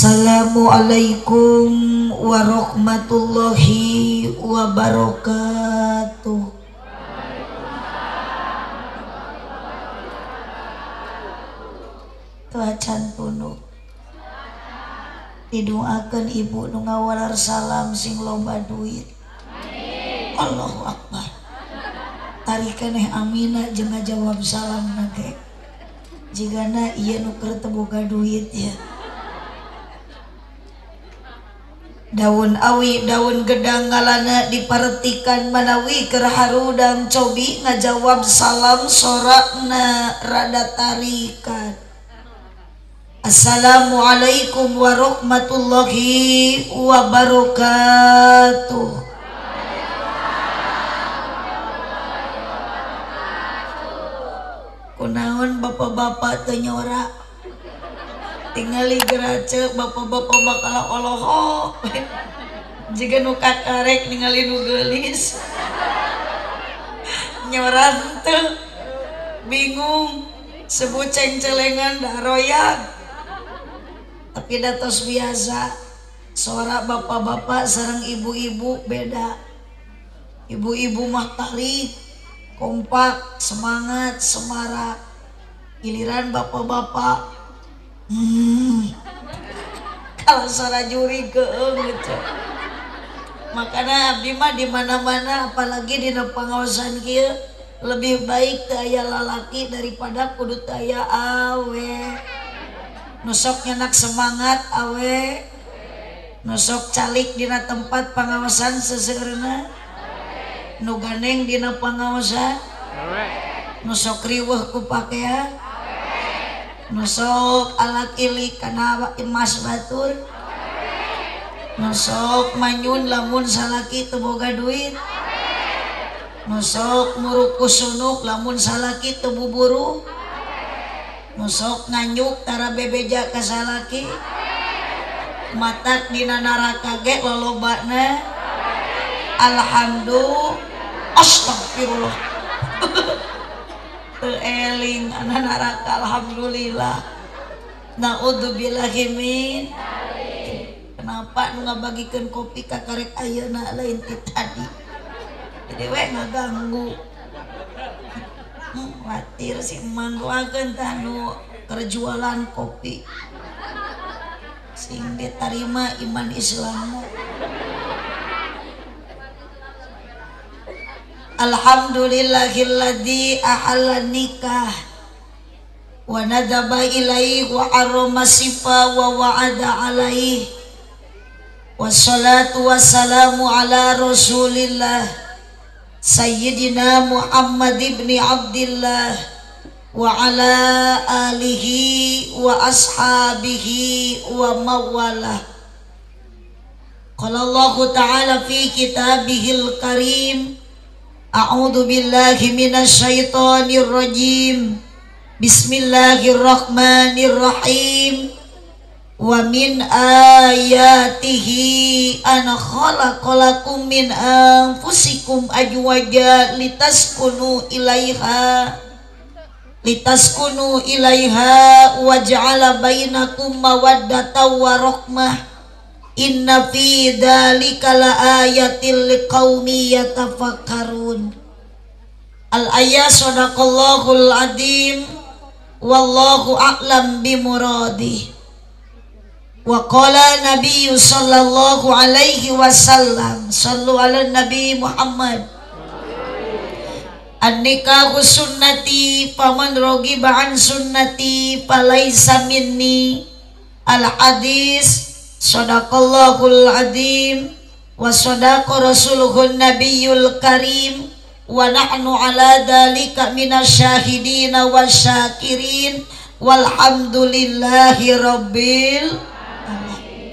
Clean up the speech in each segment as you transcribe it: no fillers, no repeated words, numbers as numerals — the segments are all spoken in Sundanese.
Assalamualaikum warahmatullahi wabarakatuh. Tuacan punuk didoakeun ibu nu ngawalar salam sing loba duit. Allahu akbar. Tarikan eh amina jeung ngajawab salam nage. Jigana ieu nu keur teu boga duit ya. Daun awi daun gedang ngalana diparetikan manawi keur harudang cobi ngajawab salam sorakna rada tarikan. Assalamualaikum warahmatullahi wabarakatuh. Kunaon bapak-bapak teu nyora? Tingali gerace bapak-bapak bakal olohok. Jiga nu kakarek ningali nu geulis. Nyora teu, bingung, sebut ceng-celengan da royag. Tapi da tos biasa, suara bapak-bapak sareng ibu-ibu beda. Ibu-ibu mah tarik, kompak, semangat, semarak. Giliran bapak-bapak kalau suara juri keung gitu. Makanya abdi mah di mana-mana apalagi di pengawasan kieu lebih baik teu aya lalaki daripada kudu teu aya awe. Nu sok nyenak semangat awe, nu sok calik dina tempat pengawasan seseueurna, nu gandeng dina pengawasan, nu sok riweuh ku pakean, nu sok alak ilik kana emas batur, nu sok manyun lamun salaki teu boga duit, nu sok muruku sunuk lamun salaki teu buburu, nu sok nganyuk tara bebeja ka salaki, matak dina neraka ge lolobana. Alhamdulillah, astagfirullah. Teu eling ana neraka alhamdulillah. Naudzubillahi min. Kenapa nu ngabagikeun kopi ka karek ayeuna lain ti tadi? Jadi we ngaganggu. Khawatir si emang doakeun tah nu keur jualan kopi. Sing ditarima iman Islamna. Alhamdulillahilladzi ahalla nikah wa nadaba ilaihi wa harrama sifa wa wa'ada alaihi. Wassalatu wassalamu ala rasulillah Sayyidina Muhammad ibni Abdillah wa ala alihi wa ashabihi wa mawalah. Qala Allahu ta'ala fi kitabihil karim, a'udzu billahi minasyaitonir rajim. Bismillahirrahmanirrahim. Wa min ayatihi an khalaqalakum min anfusikum azwaja litaskunu ilaiha wa ja'ala bainakum mawaddatan wa rahmah. Inna fi dzalika laayatil liqaumi yatafakkarun. Al ayat sadaqallahul azim wallahu a'lam bimuradih. Wa qala nabiyyu sallallahu alaihi wasallam, sallu ala nabi Muhammad. An-nikahu sunnati faman raghiba an sunnati falaisa minni. Al hadis sadaqallahul azim wa sadaqa rasuluhun nabiyul karim wa nahnu ala dzalika minasyahidin wasyakirin walhamdulillahi rabbil alamin.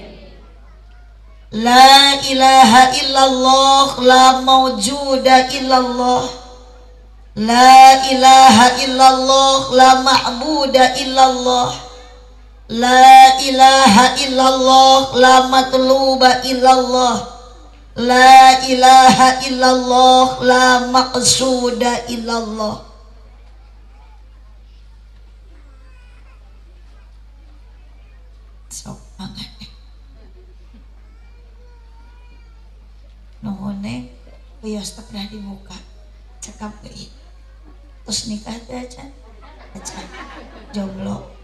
La ilaha illallah la mawjuda illallah. La ilaha illallah la ma'buda illallah. La ilaha illallah la matluba illallah. La ilaha illallah la maqsuda illallah. Sok mangga. Nuhun neng, wios teu pernah dibuka. Cekap deui. Terus nikah teh acan. Acan. Jomblo.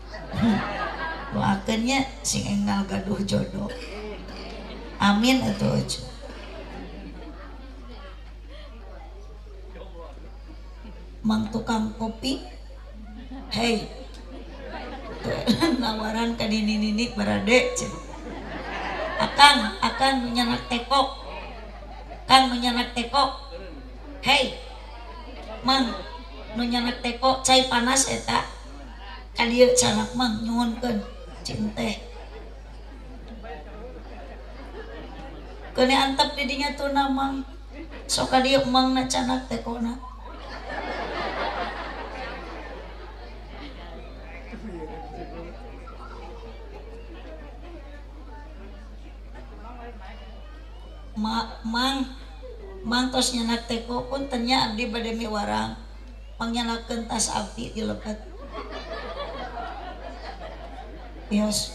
Doakeun nya sing enggal gaduh jodoh. Amin atuh. Mang tukang kopi, hei, nawaran ka nini-nini barade, akang, akang nyanak teko, kang nyanak teko, hei, mang nyanak teko, cai panas eta, ka dieu canak mang nyuhunkeun cinteh, keun antep di dinya tuna mang, sok ka dieu mang na canak tekona. Mang, mang tos nyanak teko pun tanya abdi bade miwarang, pangyanakeun tas abdi di lebet. Bios.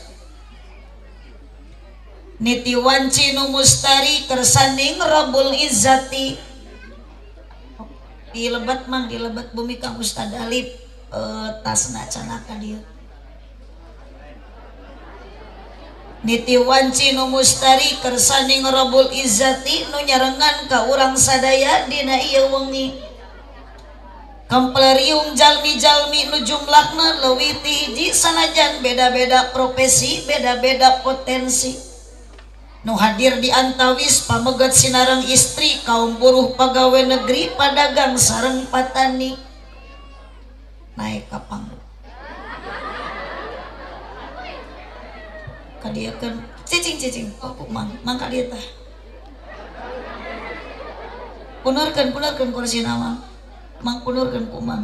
Niti wanci nu mustari kersaning Rabbul Izzati. Di lebet mang, di lebet bumi Kang Ustad Alif, tasna canaka dieu. Niti wanci nu mustari kersaning Rabbul Izzati nu nyarengan ka urang sadaya dina ieu wengi. Kampleriung jalmi-jalmi nu jumlahna leuwih ti hiji sanajan beda-beda profesi, beda-beda potensi. Nu hadir di antawis pameget sinareng istri, kaum buruh pagawe negeri, padagang sareng patani. Naik ka panggung. Kadieukeun cicing-cicing oh mang mang ka dieu tah punurkeun punurkeun kursina mang mang punurkeun ku mang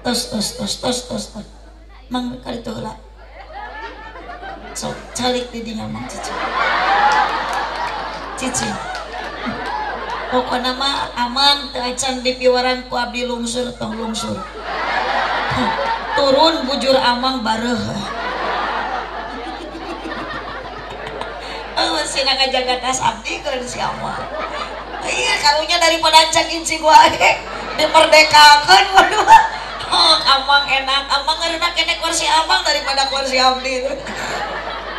tos tos tos tos tos tos mang ka ditu heula sok calik di dinya mang cicing cicing pokona mah aman teu acan dipiwaran ku abdi lungsur tong lungsur turun bujur amang bareuh. Sina ngajaga tas abdi keur si amang. Iya karunya daripada ancang inci wae dimerdekakeun waduh. Oh, amang enak, amang ngeunah kene kursi amang daripada kursi abdi.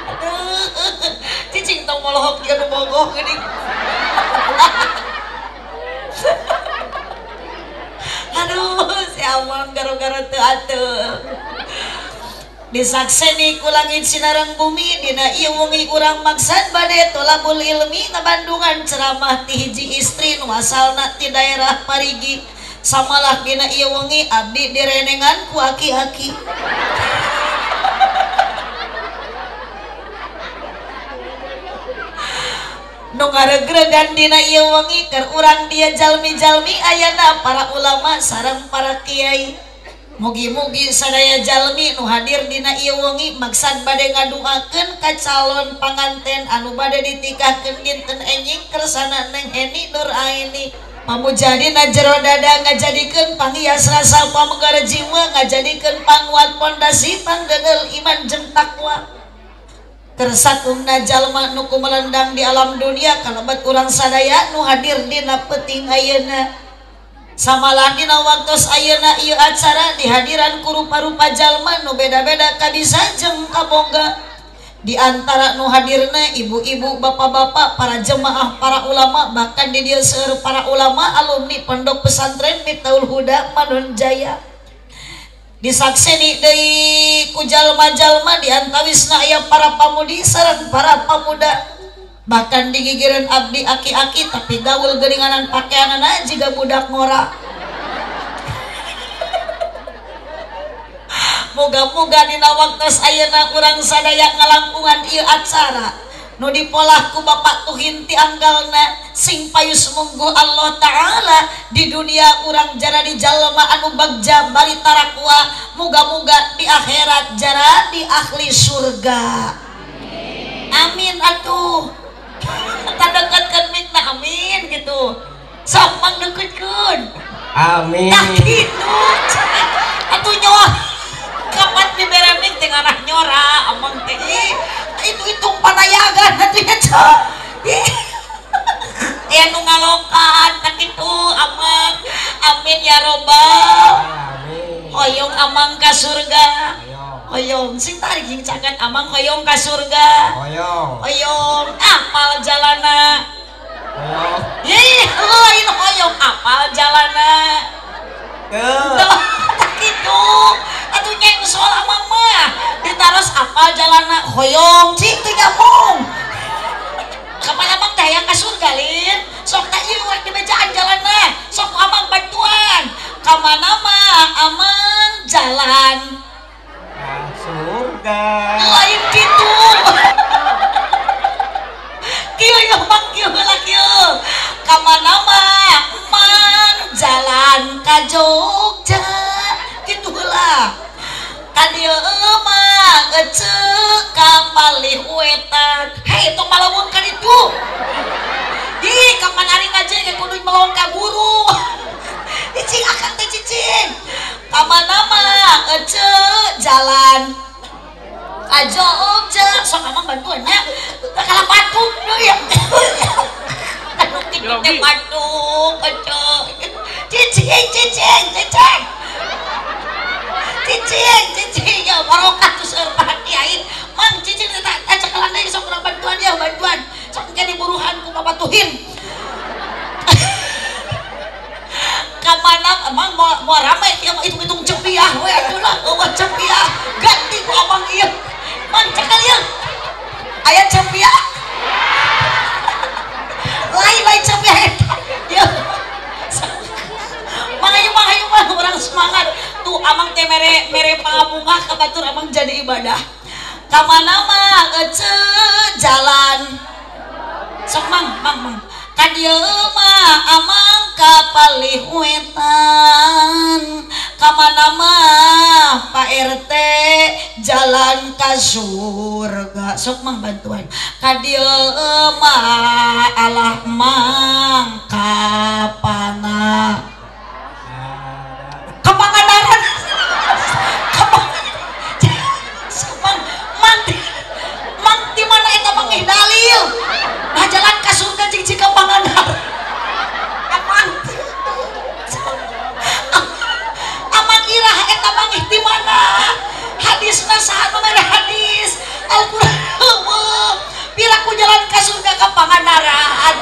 Aduh. Cicing tong molohok jeung nu bogoh geuning. Aduh, si amang gara-gara teu atuh. Disakseni ku langit sinareng bumi dina ieu wengi urang maksad bade tolabul ilmi ngabandungan ceramah ti hiji istri nu asalna ti daerah Parigi. Samalah dina ieu wengi abdi direnengan ku aki-aki. Nu ngaregregan dina ieu wengi keur urang dia jalmi-jalmi ayana para ulama sareng para kiai. Mugi-mugi sadaya jalmi nu hadir dina ieu wengi maksad bade ngaduakeun ka calon panganten anu bade ditikahkeun dinten enjing kersana Neng Eni Nur Aini. Pamujadina jero dada ngajadikeun panghias rasa pamegar jiwa ngajadikeun panguat pondasi pangdeudeul iman jeung takwa. Kersakumna jalma nu kumelendang di alam dunia kalebet urang sadaya nu hadir dina peuting ayeuna. Samalah dina waktos ayeuna ieu acara dihadiran ku rupa-rupa jalma nu beda-beda kabisa jeung kaboga. Di antara nu hadirna ibu-ibu, bapak-bapak, para jemaah, para ulama, bahkan di dieu seueur para ulama alumni Pondok Pesantren Miftahul Huda Manonjaya. Disakseni deui ku jalma-jalma di antawisna aya para pamudi sareng para pamuda. Bahkan digigireun abdi aki-aki tapi gaul geuninganan pakaianana jiga budak ngora. Moga-moga dina waktos ayeuna urang sadaya ngalangkungan ieu acara nu dipolah ku Bapak Tuhin ti anggalna sing payus mungguh Allah Ta'ala di dunia urang jara di jalma anu bagja bari tarakwa, moga-moga di akhirat jara di ahli surga. Amin atuh. Tadeketkeun mikna amin gitu. Sok mangdeketkeun. Amin. Tah kitu. Atuh nyoh. Kapan dibere mik teh ngarah nyorak. Hoyong sing tarik sing caket amang hoyong ka surga. Hoyong. Hoyong apal jalana. Hoyong. Ih, lain hoyong apal jalana. Teu. Tah kitu. Atuh nyengsol amang mah. Ditaros apal jalana hoyong cing teu nyambung. Kapan amang teh hayang ka surga lin? Sok tah ieu rek dibejaan jalana. Sok amang bantuan. Ka mana mah amang jalan surga. Lain kitu. Kieu ya mang kieu heula kieu. Ka mana mah mang jalan ka Jogja. Kitu heula. Ka dieu mah eceu ka palih wetan. Hei tong malawung ka ditu. Ih, kapan ari ngaji ge kudu melong ka guru. Cicing akang teh cicing. Ka mana mah eceu jalan ka Jogja. Sok amang bantuan nya. Teu kalah batuk deui ya. Aduh kitu teh batuk eceu. Cicing cicing cicing. Cicing cicing ya barokah tuh seueur Pak Kiai. Mang cicing teh tah cekalan deui sok urang bantuan ya bantuan. Sok engke diburuhan ku babatuhin. Kamana emang mau rame ieu mah hitung-hitung cepiah we atuh lah eueuh cepiah ganti ku abang ieu mang cekel ieu aya cepiah lain lain cepiah eta ieu mang ayo mang ayo mang urang semangat tuh amang teh mere mere pangabungah ka batur amang jadi ibadah kamana mah eceu jalan sok mang mang mang ka dieu mah amang ka palih wetan ka mana mah Pak RT jalan ka surga sok mang bantuan ka dieu mah alah mang ka pana ka Pangandaran mang mang mang di mana eta mangih dalil nah jalan ka surga cing cing ka Pangandaran amang amang irah eta mangih di mana hadisna saha nu mere hadis Al-Qur'an eueuh piraku jalan ka surga ka Pangandaran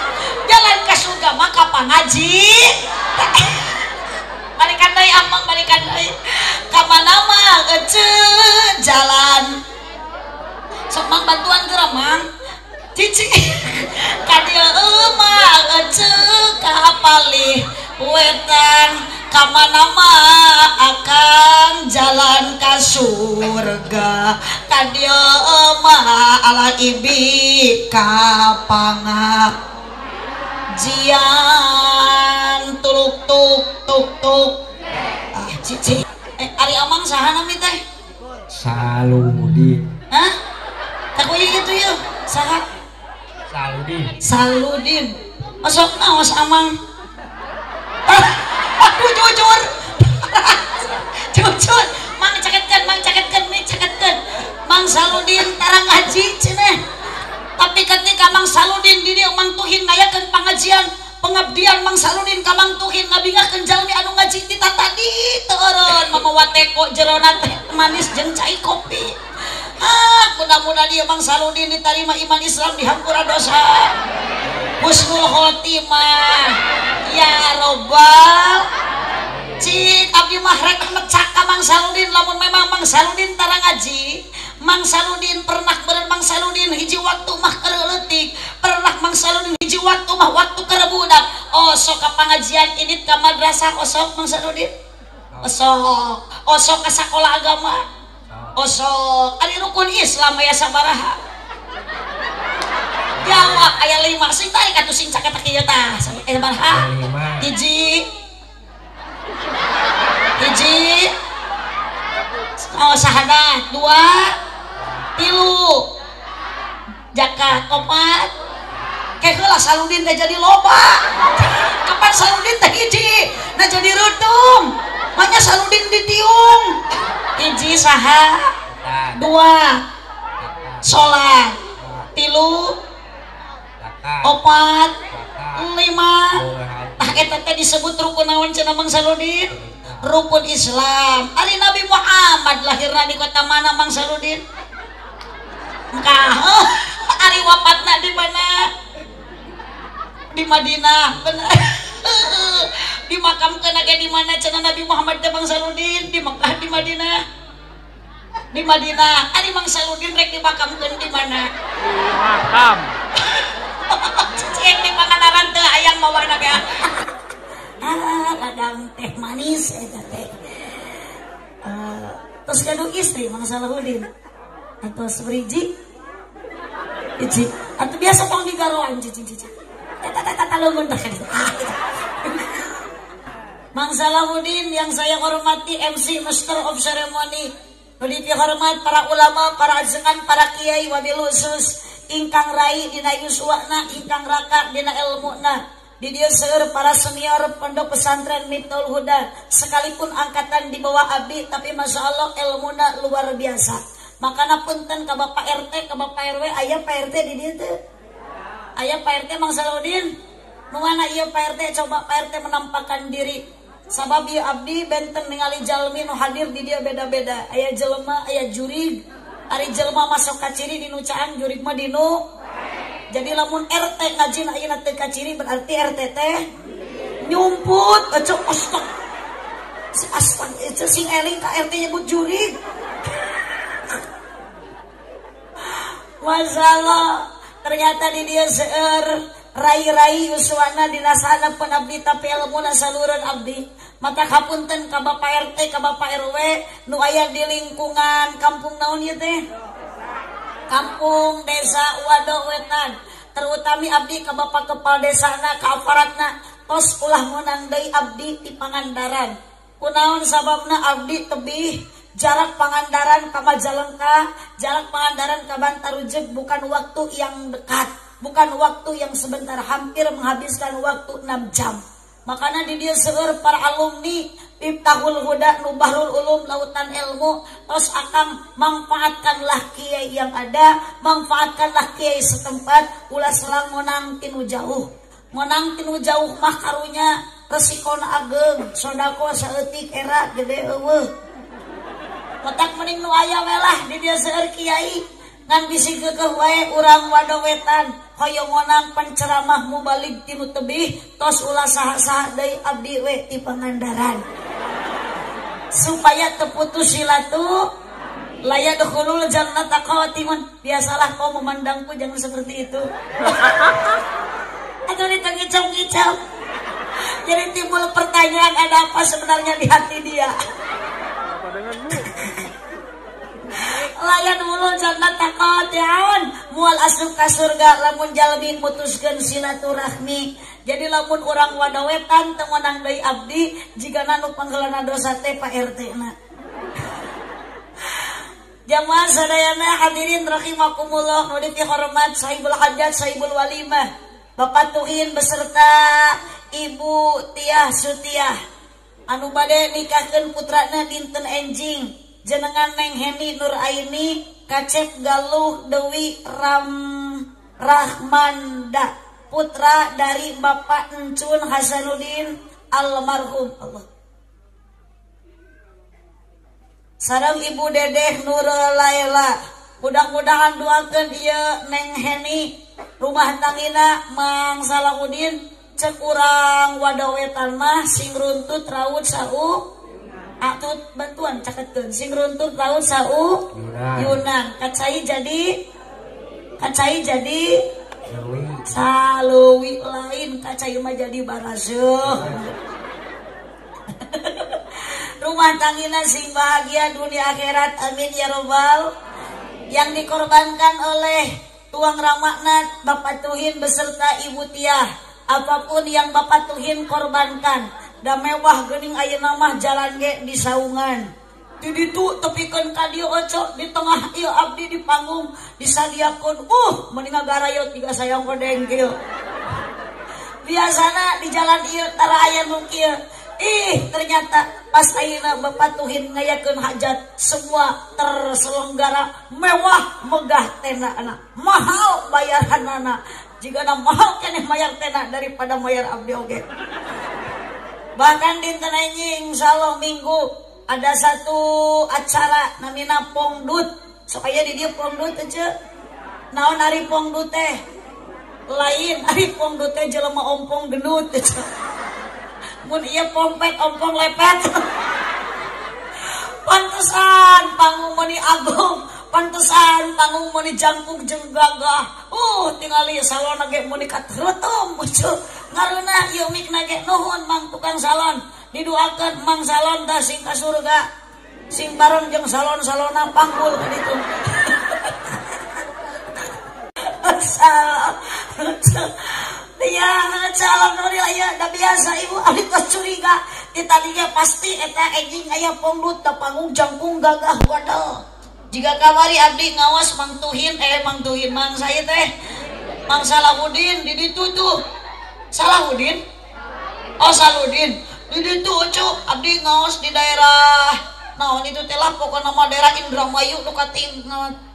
jalan ka surga mah ka pangaji balikan deui amang balikan deui ka mana mah eceu jalan sok mang bantuan geura mang cici ka dieu mah eceu ka palih wetan ka mana mah akang jalan ka surga ka dieu mah ala ibi ka pangajian tuluk tuk tuk tuk ah cici ari amang saha nami teh Saludin. Hah? Tak ieu kitu ieu saha? Saludin. Saludin. Osok naos amang. Aduh jujur. Jujur, mang caketkeun, mang caketkeun, mi caketkeun. Mang Saludin tarang ngaji cenah. Tapi ketika Mang Saludin di dieu Mang Tuhin ngayakeun pangajian, pengabdian Mang Saludin ka Mang Tuhin ngabingahkeun jalmi anu ngaji ti tadi teu eureun mamawa teko jerona teh manis jeung cai kopi. Ah, mudah-mudahan ieu Mang Saludin ditarima iman Islam dihampura dosa. Husnul khotimah. Ya robbal cik abdi mah rek mecak ka Mang Saludin lamun memang Mang Saludin tara ngaji. Mang Saludin pernah beureun Mang Saludin hiji waktu mah keur leutik, pernah Mang Saludin hiji waktu mah waktu keur budak. Osok ka pangajian indit ka madrasah osok Mang Saludin. Osok, osok ka sakola agama. Osok ari rukun Islam aya sabaraha? Jawab aya 5 sing tarik atuh sing caket kieu tah. Aya sabaraha? Hiji. Hiji. Oh sahadat 2 3 zakat 4 ke heula Saludin teh jadi loba. Kapan Saludin teh hiji nah jadi reutung manya Saludin ditiung. Hiji saha 2 salat 3 4 5 tah eta teh disebut rukun naon cenah Mang Saludin? Rukun Islam. Ari Nabi Muhammad lahirna di kota mana Mang Saludin? Mekah. Ari wafatna di mana? Di Madinah. Bener. Dimakamkeun ge di mana cenah Nabi Muhammad teh Mang Saludin? Di Mekah, di Madinah? Di Madinah. Ari Mang Saludin rek dimakamkeun di mana? Di makam. Cicing di Pangandaran teu hayang mawana ge. Ah, kadang teh manis eta teh. Terus gaduh istri Mang Saludin. Atau seberiji? Hiji. Atau biasa tong digaroan cicing-cicing. Eta teh leungeun teh. Mang Salahuddin yang saya hormati, MC Master of Ceremony, dihormat para ulama, para ajengan, para kiai, wabil khusus ingkang rai dina yuswana, ingkang raka dina ilmuna. Di dieu seueur para senior pondok pesantren Miftahul Huda, sekalipun angkatan di bawah abdi tapi masya Allah ilmuna luar biasa. Makana punten ka Bapak RT, ka Bapak RW, aya Pak RT di dieu teu? Aya Pak RT Mang Salahuddin? Nu mana ieu Pak RT? Coba Pak RT menampakkan diri. Sabab ieu abdi benten ningali jalmi nu hadir di dieu beda-beda. Aya jelema, aya jurig. Ari jelema masuk ka ciri di nu caang, jurig mah di nu. Jadi lamun RT ngajina ayeuna teu ka ciri berarti RT teh nyumput. Eceu astag. Si astag eceu sing eling ka RT nyebut jurig. Masalah ternyata di dieu seueur rai-rai yuswana dina sana pun abdi tapi ilmuna saluran abdi. Mata kapunten ka Bapak RT, ka Bapak RW nu aya di lingkungan kampung naon ieu teh? Kampung Desa Wado Wetan. Terutami abdi ka Bapak Kepala Desana, ka aparatna, tos ulah meunang deui abdi di Pangandaran. Kunaon sababna abdi tebih jarak Pangandaran ka Majalengka, jarak Pangandaran ka Bantarujeg bukan waktu yang dekat, bukan waktu yang sebentar, hampir menghabiskan waktu 6 jam. Makanya di dia seueur para alumni Miftahul Huda, Nubahrul Ulum, lautan ilmu. Terus akang manfaatkanlah kiai yang ada, manfaatkanlah kiai setempat, ulah selang monang tinu jauh. Monang tinu jauh mah karunya resikona ageng, sodako saeutik era gede eueuh. Kotak mending nu aya we lah di dia seueur kiai. Ngan bisi geukeuh wae urang Wado Wetan hoyong monang penceramah mubalig tinu tebih, tos ulah saha-saha deui abdi we ti Pangandaran. Supaya terputus silatu la yadkhulul jannata qatimun. Biasalah kau memandangku jangan seperti itu. Atau ditengicau-ngicau. Jadi timbul pertanyaan, ada apa sebenarnya di hati dia? Apa denganmu? Layan mulul jannata qati'un, mual asup ka surga lamun jalmi mutuskeun silaturahmi. Jadi lamun urang Wado Wetan teu meunang deui abdi jigana nu panggeulana dosa teh Pak RT na. Jamaah sadayana hadirin rahimakumullah, nu dihormat sahibul hajat, sahibul walimah, Bapak Tuhin beserta Ibu Tiah Sutiah anu bade nikahkeun putrana dinten enjing jenengan Neng Heni Nur Aini Kacep Galuh Dewi Ram Rahmanda, putra dari Bapak Encun Hasanuddin almarhum. Allah. Sareng Ibu Dedeh Nur Laila, mudah-mudahan doakeun ieu Neng Heni rumah tangina Mang Salahuddin cek urang Wado Wetan mah sing runtut raut sau atut bantuan caketkeun sing runtut raut sau Yunan. Kacai jadi saluwi lain kacai mah jadi baraseuh. Rumah tangina sing bahagia dunia akhirat, amin ya robbal. Yang dikorbankan oleh tuang ramakna Bapak Tuhin beserta Ibu Tiah, apapun yang Bapak Tuhin korbankan, da mewah geuning ayeuna mah jalan ge di saungan. Di ditu tepikeun ka dieu oco di tengah ieu abdi di panggung disadiakeun, mending ngagarayot tiga sayang kodeng kieu. Biasana di jalan ieu tara aya nu kieu. Ih, ternyata pas ayeuna Bapak Tuhin ngayakeun hajat semua terselenggara mewah megah tenda anak, mahal bayaranana. Jigana mahal keneh mayar tenda daripada mayar abdi oge. Bahkan dinten anjing insyaallah minggu ada satu acara namina Pongdut. Sok aya di dieu Pongdut teh. Naon ari Pongdut teh? Lain ari Pongdut teh jelema ompong gendut teh. Mun ieu pompet ompong lepet. Pantesan panggung meuni agung, pantesan panggung meuni jangkung jeung gagah. Tingali salon ge meuni katretem lucu. Ngareunah ieu mikna ge nuhun mang tukang salon. Diduakeun mang salon tah sing ka surga. Sing bareng jeung salon-salonna panggul ka ditu. Ya, alhamdulillah ya, da biasa ibu abdi tos curiga. Ti tadi ge pasti eta enjing aya pongdut da panggung jangkung gagah wadal. Jika kamari abdi ngawas Mang Tuhin Mang Tuhin mang saya teh. Mang Salahuddin di ditu tuh. Salahuddin? Oh Saludin. Di ditu cu abdi ngaos di daerah naon itu teh lah pokona mah daerah Indramayu nu kating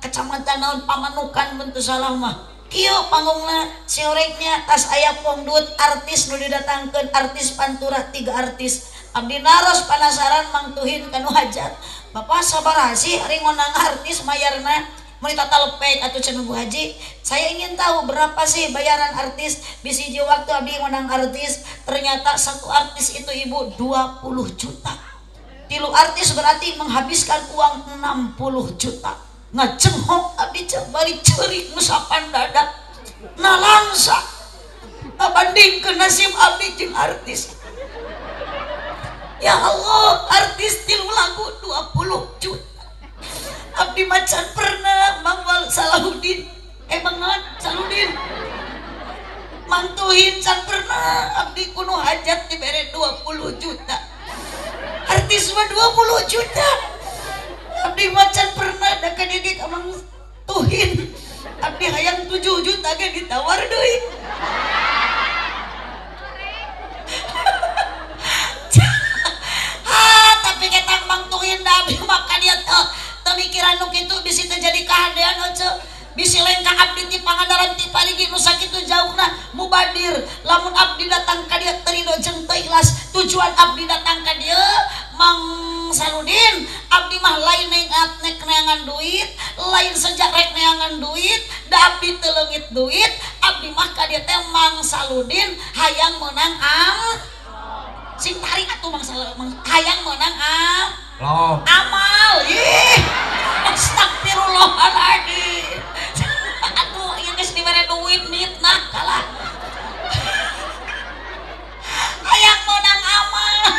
kecamatan naon Pamanukan mun teu salah mah. Kieu panggungna seoreknya tas aya pongdut artis nu didatangkeun artis pantura 3 artis. Abdi naros panasaran Mang Tuhin kanu hajat. Bapak sabaraha sih ari ngonang artis mayarna meuni tata lepek atuh cenah Bu Haji. Saya ingin tahu berapa sih bayaran artis. Bisi hiji waktu abdi ngonang artis ternyata satu artis itu ibu 20 juta. 3 artis berarti menghabiskan uang 60 juta. Ngacenghok abdi bari ceurik ngusapan dada. Nalangsa ngabandingkeun nasib abdi jeung artis. Ya Allah, artis 3 lagu 20 juta. Abdi macan pernah Mang Wal Salahuddin, Mang Saludin. Mang Tuhin can pernah abdi kuno hajat dibere 20 juta. Artis mah 20 juta. Abdi macan pernah da ka dieu ka Mang Tuhin. Abdi hayang 7 juta ge ditawar deui. Tapi ketang Mang Tuhin da abdi mah ka dieu teu mikiran nu kitu bisi teu jadi kahadean heuceu. Bisi lengkah abdi ti Pangandaran ti Parigi nu sakitu jauhna mubadir. Lamun abdi datang ka dieu teu ridho jeung teu ikhlas. Tujuan abdi datang ka dieu Mang Saludin, abdi mah lain nek neangan duit, lain sejak rek neangan duit, da abdi teu leungit duit, abdi mah ka dieu teh Mang Saludin hayang meunang am. Sing tarik atuh Mang Saludin, hayang meunang am. Amal. Ih. Astagfirullahaladzim. Aduh, ieu geus dibere duit mitnah kalah. Hayang meunang amal.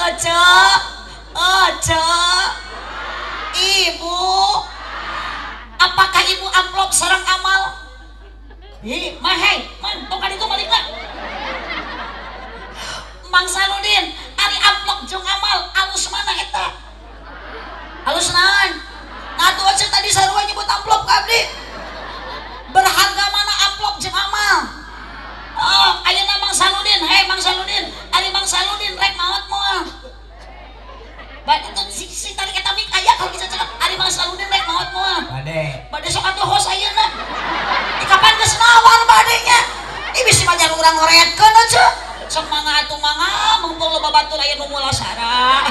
Oce, oce, ibu, apakah ibu amplop sareng amal? Ih, mahai, man, tong itu balikna. Mang Saludin, ari amplop jeung amal, alus mana eta? Alus naon? Nah tuh oce tadi sarua nyebut amplop ka abdi. Berharga mana amplop jeung amal? Oh, ayeuna Mang Saludin, hei Mang Saludin, ari Mang Saludin rek maot moal. Bade itu si tarik eta mik aya kalau bisa cakap ari Mang Saludin rek maot moal. Bade. Bade sok atuh hos ayeuna. Di kapan geus nawar badenya? Ih bisi mah jan urang ngoretkeun atuh. Sok mangga atuh mangga mumpung loba batur aya nu mulasara.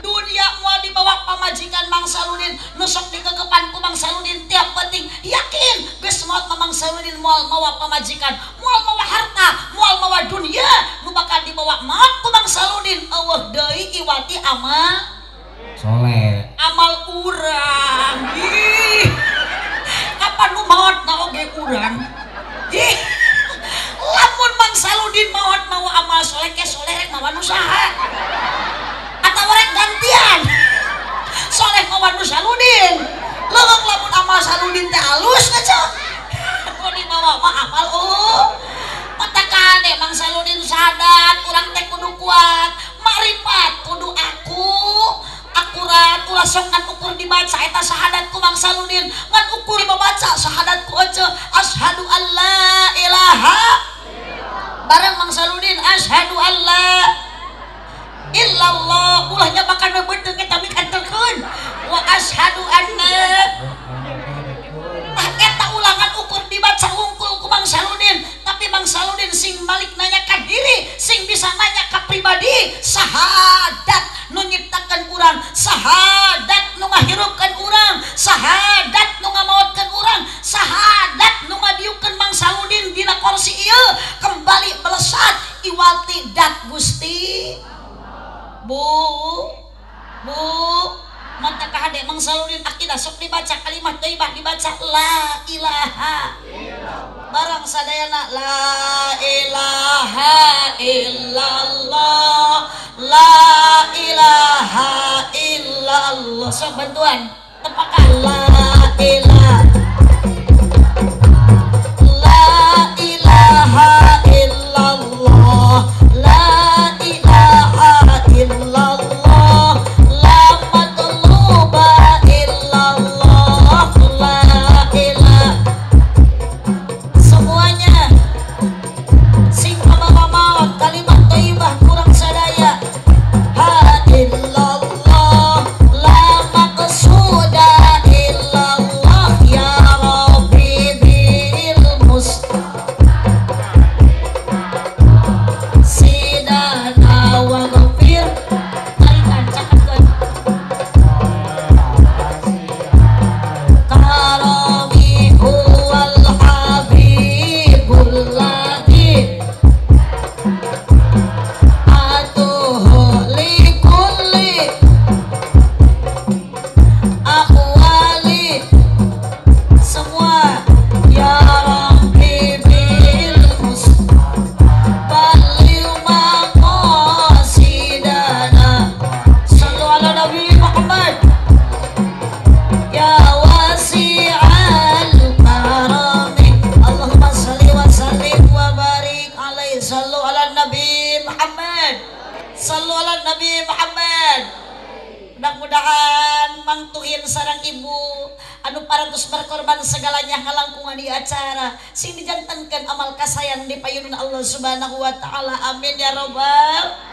Dunia moal dibawa pamajikan Mang Saludin nu sok dikekepan ku Mang Saludin tiap penting yakin geus maot Mang Saludin moal mawa pamajikan, moal mawa harta, moal mawa dunia nu bakal dibawa maot ku Mang Saludin eueuh deui iwati amal soleh, amal urang. Ih, kapan nu maot na oge urang? Ih, lamun Mang Saludin maot mawa amal soleh ke soleh rek mawa nu saha? Atau rek gantian soleh mawa nu Saludin. Leuweung lamun amal Saludin teh halus ngaco nu dibawa mah amal mata kade Mang Saludin sadat urang teh kudu kuat makrifat kudu aku akurat ulah sok ngan ukur dibaca eta syahadat ku Mang Saludin ngan ukur dibaca syahadat ku ece asyhadu alla ilaha bareng Mang Saludin asyhadu alla illallah ulah nyabakan we beuteung eta mik anterkeun wa asyhadu anna tah eta ulangan ukur dibaca wungkul ku Mang Saludin tapi Mang Mang Saludin akidah sok dibaca kalimat thayyibah dibaca la ilaha illallah. Barang sadayana la ilaha illallah, la ilaha illallah. Sok bantuan tepakan la ilaha, la ilaha illallah, la ilaha illallah, la matluba illallah, la ilaha. Semuanya sing kabawa maot kalimat thayyibah kurang sadaya. Ha illallah, la maqsuda illallah, ya Rabbi bil sidana wa ghafir. Tarikan cakapkeun karami huwal habibul ladzi atuhu likulli ahwali. Semua ya Rabbi bil Balil maqasidana. Sallu ala Nabi Muhammad. Ya wasi'al karami. Allahumma salli wa sallim wa barik alaihi. Sallu ala Nabi Muhammad. Sallu ala Nabi Muhammad. Mudah-mudahan mangtuhin sareng ibu anu parantos berkorban segalanya ngalangkungan di acara sing dijantenkeun amal kasayan di payunun Allah Subhanahu wa taala. Amin ya robbal.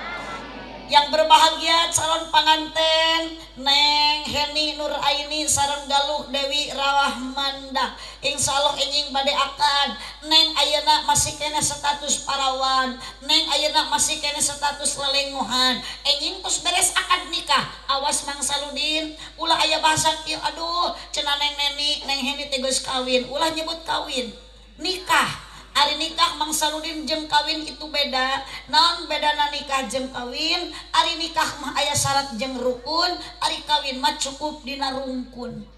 Yang berbahagia calon panganten Neng Heni Nur Aini sareng Galuh Dewi Rahmanda. Insyaallah enjing bade akad. Neng ayeuna masih kena status parawan, Neng ayeuna masih kena status lelengohan. Enjing tos beres akad nikah. Awas Mang Saludin, ulah aya bahasa kieu, aduh cenah Neng Neni, Neng Heni teh geus kawin. Ulah nyebut kawin, nikah. Ari nikah Mang Saludin jeung kawin itu beda. Naon bedana nikah jeung kawin? Ari nikah mah aya syarat jeung rukun, ari kawin mah cukup dina rungkun.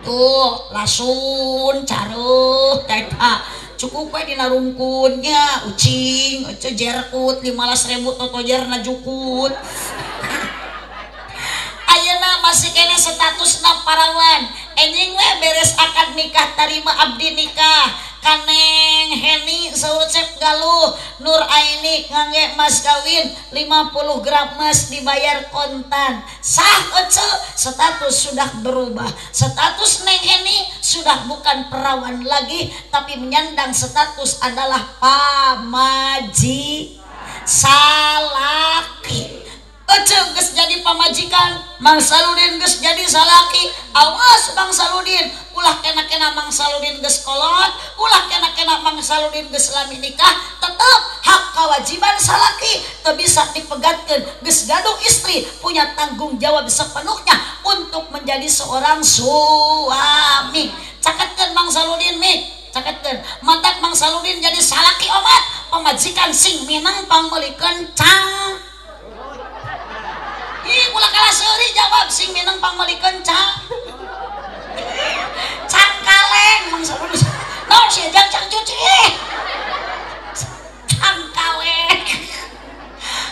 Tuh, lasun caruh teta. Cukup we dina rungkunnya, ucing, ece jerkut 15.000 totojerna jukut. Ayeuna masih kene statusna parawan. Enjing we beres akad nikah tarima abdi nikah. Kaneng Heni saur Cep Galuh Nur Aini ngangge mas kawin 50 gram emas dibayar kontan. Sah ece, status sudah berubah. Status Neng Heni sudah bukan perawan lagi, tapi menyandang status adalah pamaji salaki. Ece geus jadi pamajikan, Mang Saludin geus jadi salaki. Awas Mang Saludin, ulah kena-kena Mang Saludin geus kolot, ulah kena-kena Mang Saludin geus lami nikah, tetep hak kewajiban salaki teu bisa dipegatkeun. Geus gaduh istri punya tanggung jawab sepenuhnya untuk menjadi seorang suami. Caketkeun Mang Saludin mik, caketkeun. Matak Mang Saludin jadi salaki omat, pamajikan sing minang pangmeulikeun cang. Ih, ulah kalah seuri jawab sing minang pangmeulikeun cang. Cangkaleng Mang Saludin. Naon sia jang cang cuci. Cangkaleng.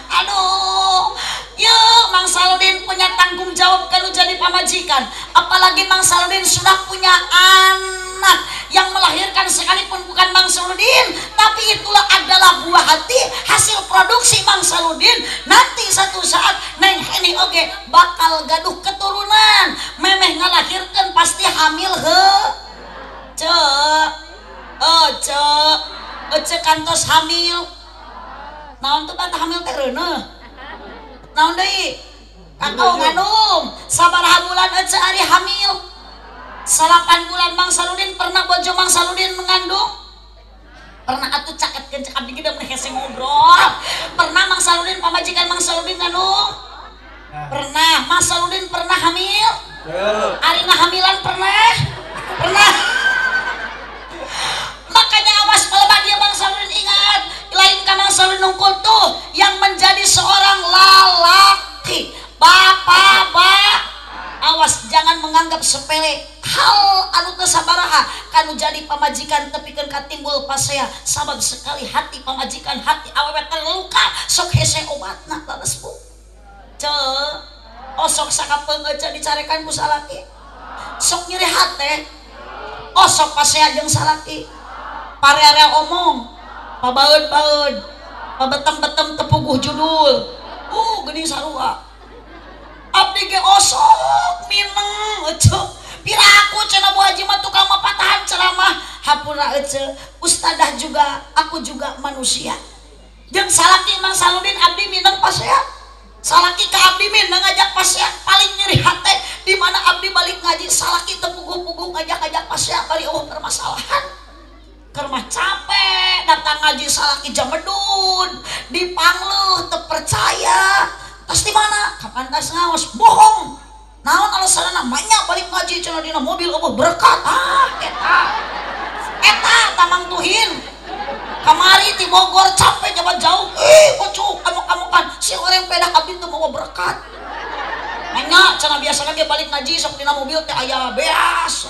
Aduh, yeuh Mang Saludin punya tanggung jawab kalau jadi pamajikan. Apalagi Mang Saludin sudah punya anak yang melahirkan sekalipun bukan Mang Saludin, tapi itulah adalah buah hati hasil produksi Mang Saludin. Nanti satu saat Neng Heni oge bakal gaduh keturunan, memeh ngalahirkan pasti hamil he. Cek, oh cek, ece kantos hamil. Naon tuh bata hamil teh reuneuh. Naon deui? Kakao ngandung, sabaraha bulan ece ari hamil? 8 bulan Mang Saludin pernah bojo Mang Saludin mengandung? Pernah atuh caketkeun cek abdi ge da mun hese ngobrol. Pernah Mang Saludin pamajikan Mang Saludin ngandung? Pernah. Mang Saludin pernah hamil? Ari ngahamilan pernah? Pernah. Makanya awas kalau dia Mang Saludin ingat, lain ka Mang Saludin nungkul tuh yang menjadi seorang lalaki. Bapak, awas jangan menganggap sepele hal anu teu sabaraha kanu jadi pamajikan tepikeun katimbul pasea sabab sekali hati pamajikan hati awewe terluka sok hese obatna leres bu. Ceu osok sakapeung euceu dicarekan ku salaki sok nyeri hate osok pasea jeung salaki pare-area omong pabaeud-baeud pabetem-betem tepuguh judul geuning sarua abdi ge osok mineng eceu piraku cenah Bu Haji mah tukang mah patahan ceramah hampura eceu ustadah juga aku juga manusia jeung salaki Mang Saludin abdi mineng pasea salaki ka abdi mineng ngajak pasea paling nyeri hate di mana abdi balik ngaji salaki teu puguh-puguh ngajak-ngajak pasea bari eueuh permasalahan keur mah capek datang ngaji salaki jamedun dipangleuh teu percaya tas di mana? Kapan tas ngaos? Bohong. Naon alasanna? Banyak balik ngaji cenah dina mobil eueuh berkat. Ah, eta. Eta tamang tuhin. Kamari ti Bogor capek jabat jauh. Ih, kocuk amuk-amukan. Si orang pedah abdi teu mawa berkat. Banyak cenah biasana ge balik ngaji sok dina mobil teh aya beas.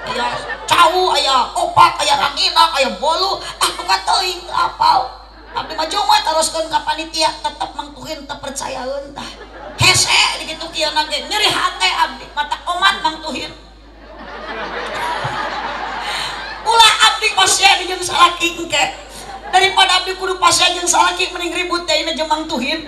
Aya cau, aya opak, aya rangina, aya bolu. Ah, bukan teuing teu apal. Abdi mah cuma teruskeun ka panitia tetep mangtuhin teu percayaeun tah. Hese dikitu kieu na ge nyeri hate abdi mata omat mangtuhin. Ulah abdi pasea jeung salaki engke. Daripada abdi kudu pasea jeung salaki mending ribut teh ieu jeung mangtuhin.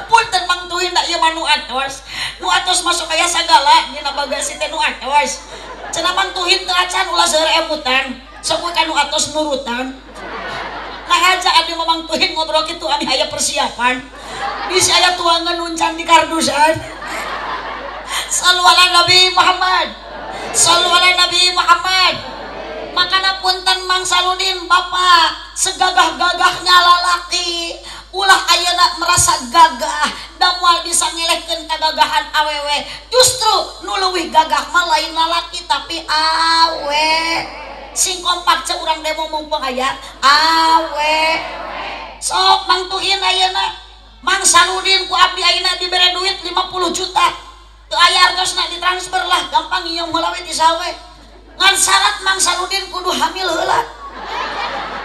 Punten mangtuhin da ieu mah nu atos. Nu atos masuk aya sagala dina bagasi teh nu atos. Cenah mangtuhin teu acan ulah seueur emutan. Sok we ka nu atos nurutan. Ngahaja abdi mah mangtuhin ngobrol kitu abdi aya persiapan bisi aya tuangan nuncan di kardusan. Sallu ala Nabi Muhammad, sallu ala Nabi Muhammad. Makana punten Mang Saludin bapak segagah-gagahnya lalaki ulah ayeuna merasa gagah da moal bisa ngelehkeun kagagahan awewe justru nu leuwih gagah mah lain lalaki tapi awe. Sing kompak cek urang demo mumpung aya awe sok mangtuhin ayeuna Mang Saludin ku abdi ayeuna dibere duit 50 juta teu aya artosna ditransfer lah gampang nyium heula we ti sawe ngan syarat Mang Saludin kudu hamil heula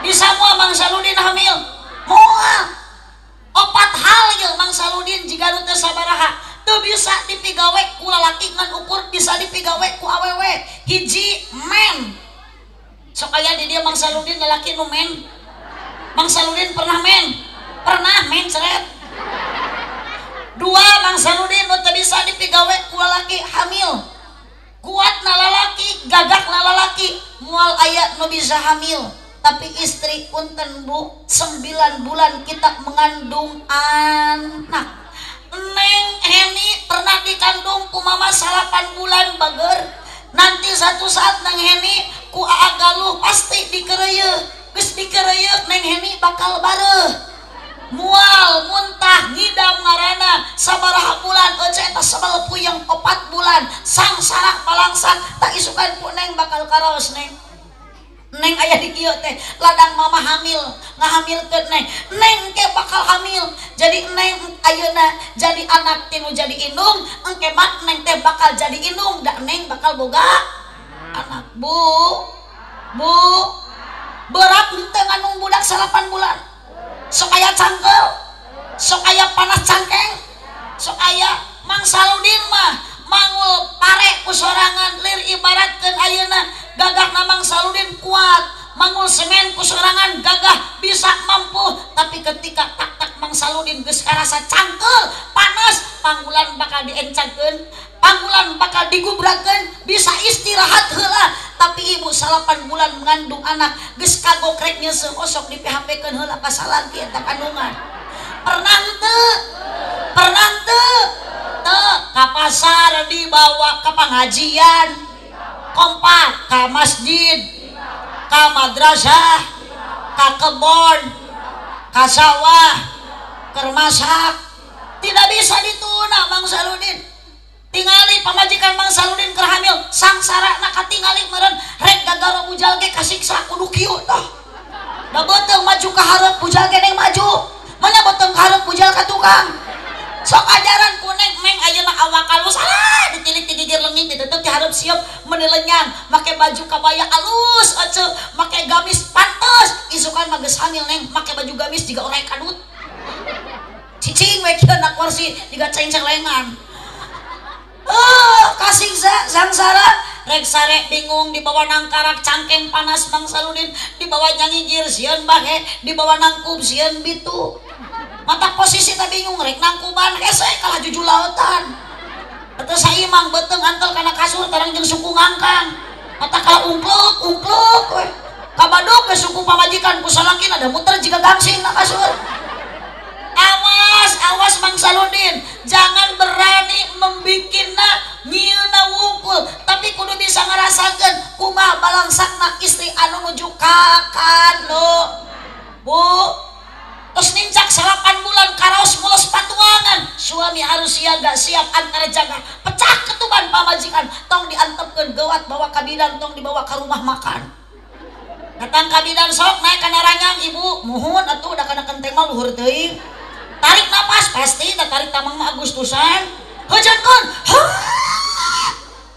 bisa moal Mang Saludin hamil moal opat hal ye Mang Saludin jiga nu teu sabaraha teu bisa dipigawe ku lalaki ngan ukur bisa dipigawe ku awewe hiji men. Sok aya di dia Mang Saludin lalaki nu men. Mang Saludin pernah men? Pernah men ceret. Dua Mang Saludin nu teu bisa dipigawe ku lalaki hamil. Kuat na lalaki, gagah na lalaki, moal aya nu bisa hamil. Tapi istri punten Bu, 9 bulan kita mengandung anak. Neng Heni pernah dikandung ku mama 8 bulan bager. Nanti satu saat Neng Heni ku Aa Galuh pasti dikereyeuh. Geus dikereyeuh Neng Heni bakal bareuh. Mual, muntah, ngidam ngaranna sabaraha bulan euceu eta sebel puyeng 4 bulan sangsara palangsan tak isukan ku Neng bakal karaos Neng. Neng aya di kieu teh ladang mama hamil ngahamilkeun Neng. Neng ke bakal hamil. Jadi Neng ayeuna jadi anak tinu jadi indung engke mah Neng teh bakal jadi indung da Neng bakal boga anak. Bu, bu, berat henteu ngandung budak 8 bulan. Sok aya cangkel, sok aya panas cangkeng, sok aya Mang Saludin mah mangul pare ku sorangan lir ibaratkeun ayeuna gagahna Mang Saludin kuat mangul semen ku sorangan gagah bisa mampu tapi ketika tak-tak Mang Saludin geus karasa cangkel panas panggulan bakal diencangkeun panggulan bakal digubrakeun bisa istirahat heula tapi ibu 8 bulan mengandung anak geus kagok rek nyeuseuh osok di PHP-keun heula ka salaki eta kandungan pernah teu pernah teu teu ka pasar dibawa ka pengajian kompak ka masjid ka madrasah ka kebon ka sawah keur masak tidak bisa dituna Mang Saludin tingali pamajikan Mang Saludin keur hamil sangsara na katingali meureun rek gagaro bujal ge kasiksa kudu kieu tah da beuteung maju ka hareup bujal ge neng maju mana beuteung ka hareup bujal ka tukang sok ajaran ku Neng. Neng ayeuna awak alus salah ditilik siap meni lenyang make baju kabaya alus ece make gamis pantes isukan mah geus hamil neng make baju gamis jiga orai kadut cicing we kieu na kursi jiga cengcelengan. Kasih sangsara rek sare bingung dibawa nangkarak cangkeng panas Mang Saludin dibawa nyangigir sieun bahe dibawa nangkub sieun bitu mata posisi teh bingung rek nangkuban hese kalah jujul lautan atau saimang beuteung antel kana kasur tarang jeung suku ngangkang mata kalah ungkluk ungkluk we kabaduk we suku pamajikan ku salaki ada muter jiga gangsing na kasur. Awas awas Mang Saludin jangan berani membikinna nyieunna wungkul tapi kudu bisa ngerasakeun kumaha balangsakna istri anu nuju kakano bu terus nincak 8 bulan karaos mules patuangan suami harus siaga siap antara jaga pecah ketuban pamajikan tong diantepkeun geuwat bawa ka bidan tong dibawa ka rumah makan datang ka bidan sok naik kana ranjang ibu muhun atuh da kana kenteng mah luhur teuing tarik napas pasti tak tarik tamang mah Agustusan hujankeun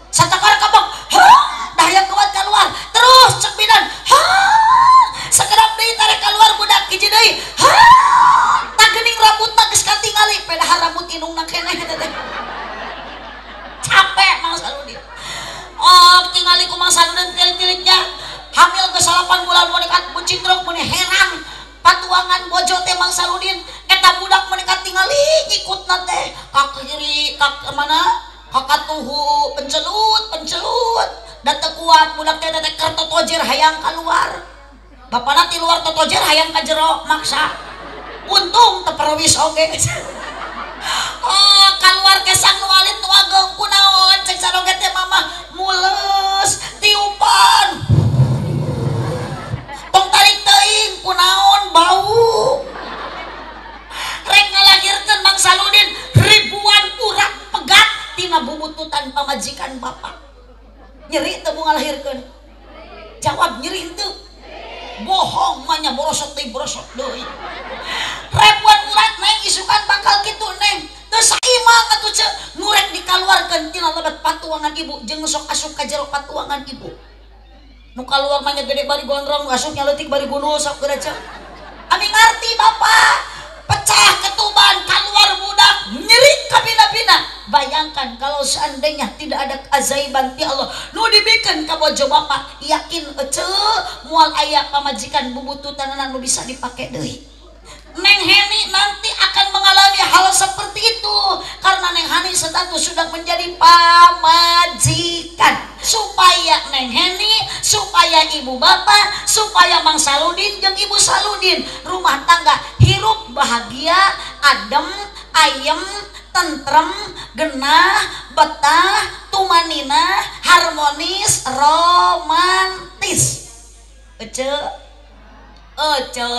satakar kabok dahaya kuat keluar terus cek bidan sekedap deui tarik keluar budak hiji deui tak geuning rambutna geus katingali pedah rambut indungna keneh eta teh capek Mang Saludin. Oh tingali ku Mang Saludin tilik-tiliknya hamil geus 8 bulan menikat bucintrok meuni herang patuangan bojo teh Mang Saludin eta budak menikat tingali ngikutna teh ka kiri ka mana ka katuhu pencelut pencelut da teu kuat budak teh teh keur totojer hayang kaluar bapana ti luar totojer hayang ka jero maksa untung teu perwis oge. Oh kaluar kesang nu alit nu ageng kunaon cek saroge teh mama mules tiupan tong tarik teuing kunaon bau rek ngalahirkeun Mang Saludin ribuan urat pegat tina bubututan pamajikan bapak nyeri teu bu ngalahirkeun jawab nyeri henteu bohong mah nya borosot deui ribuan urat neng isukan bakal kitu neng teu saimang atuh ceu nu rek dikaluarkeun tina lebet patuangan ibu jeung sok asup ka jero patuangan ibu nu kaluar mah nya gede bari gondrong asupnya leutik bari gundul sok geura ceu ami ngarti bapak pecah ketuban keluar budak nyeri kabina-bina. Bayangkan kalau seandainya tidak ada keajaiban ti Allah nu dibikeun ka bojo bapak yakin ece moal aya pamajikan bubututanana nu bisa dipake deui. Neng Heni nanti akan mengalami hal seperti itu karena Neng Hani status sudah menjadi pamajikan. Supaya Neng Heni, supaya ibu bapak, supaya Mang Saludin jeung Ibu Saludin rumah tangga hirup bahagia, adem, ayem, tentrem, genah, betah, tumanina, harmonis, romantis. Ece, ece.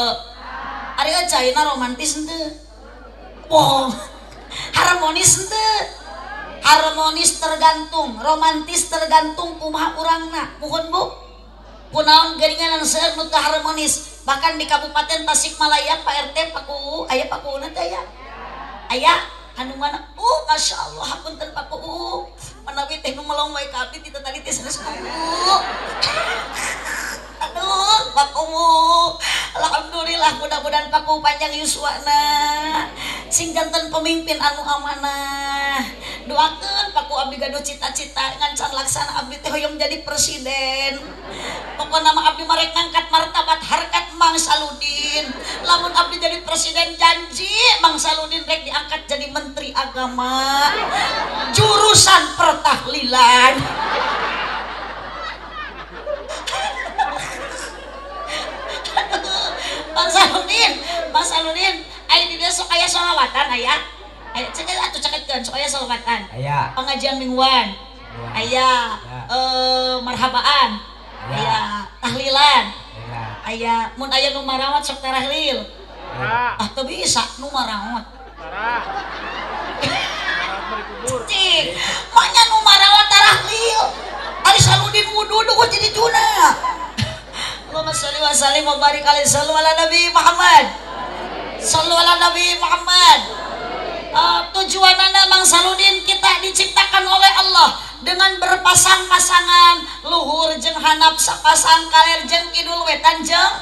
Ari ayeuna romantis henteu? Bohong. Harmonis henteu? Harmonis tergantung, romantis tergantung kumaha urangna. Muhun Bu. Kunaon geuningan seueur nu teu harmonis. Bahkan di Kabupaten Tasikmalaya Pak RT Pak Kuwu, aya Pak Kuwuna teh aya. Aya anu mana? Masya Allah, hapunten Pak Kuwu. Manawi teh nu melong wae ka abdi ti tadi teh sanes kuwu. Aduh, Pak Kuwu. Alhamdulillah mudah-mudahan Pak Kuwu panjang yuswana. Sing janten pemimpin anu amanah. Doakeun Pak Kuwu abdi gaduh cita-cita ngancan laksana abdi teh hoyong jadi presiden. Pokona mah abdi marek ngangkat martabat harkat Mang Saludin. Lamun abdi jadi presiden janji Mang Saludin rek diangkat jadi menteri agama jurusan pertahlilan. Mang Saludin, Mang Saludin, aya di dieu sok aya sholawatan aya. Aya cek atuh ceketkeun sok aya sholawatan. Aya. Pengajian mingguan. Aya marhabaan. Aya tahlilan. Aya mun aya nu marawat sok tarahlil. Ah teu bisa nu marawat. Cik, maknya nu marawat tarahlil. Ari Saludin wudu duh jadi tuna. Allahumma sholli wa sallim wa barik alaihi sallu ala Nabi Muhammad. Sallu ala Nabi Muhammad. Tujuanana Mang Saludin kita diciptakan oleh Allah dengan Dengan berpasang-pasangan, luhur jeung hanap sapasang, kaler jeung kidul, wetan jeung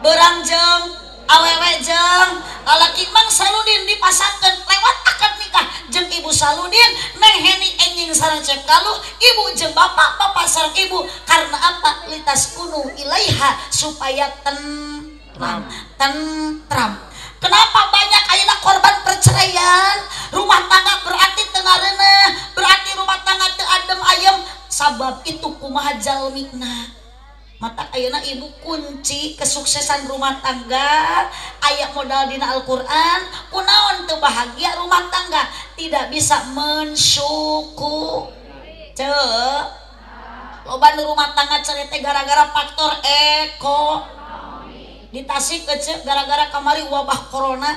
berang jeung awewe jeung lalaki. Mang Saludin dipasangkeun lewat akad nikah jeung Ibu Saludin, Neng Heni enjing sareng Cep Galuh, ibu jeung bapak, bapak sareng ibu. Karena apa? Litas kunu ilaiha, supaya tentram, tentram. Kenapa banyak ayeuna korban perceraian? Rumah tangga berarti teu ngareuneuh, berarti rumah tangga teu adem ayem. Sabab itu kumaha jalmina. Mata ayeuna ibu kunci kesuksesan rumah tangga aya modal dina Al-Qur'an. Kunaon teu bahagia rumah tangga? Tidak bisa mensyukur. Ceu, loba nu rumah tangga cerai teh gara-gara faktor eko. Di Tasik kecil gara-gara kamari wabah corona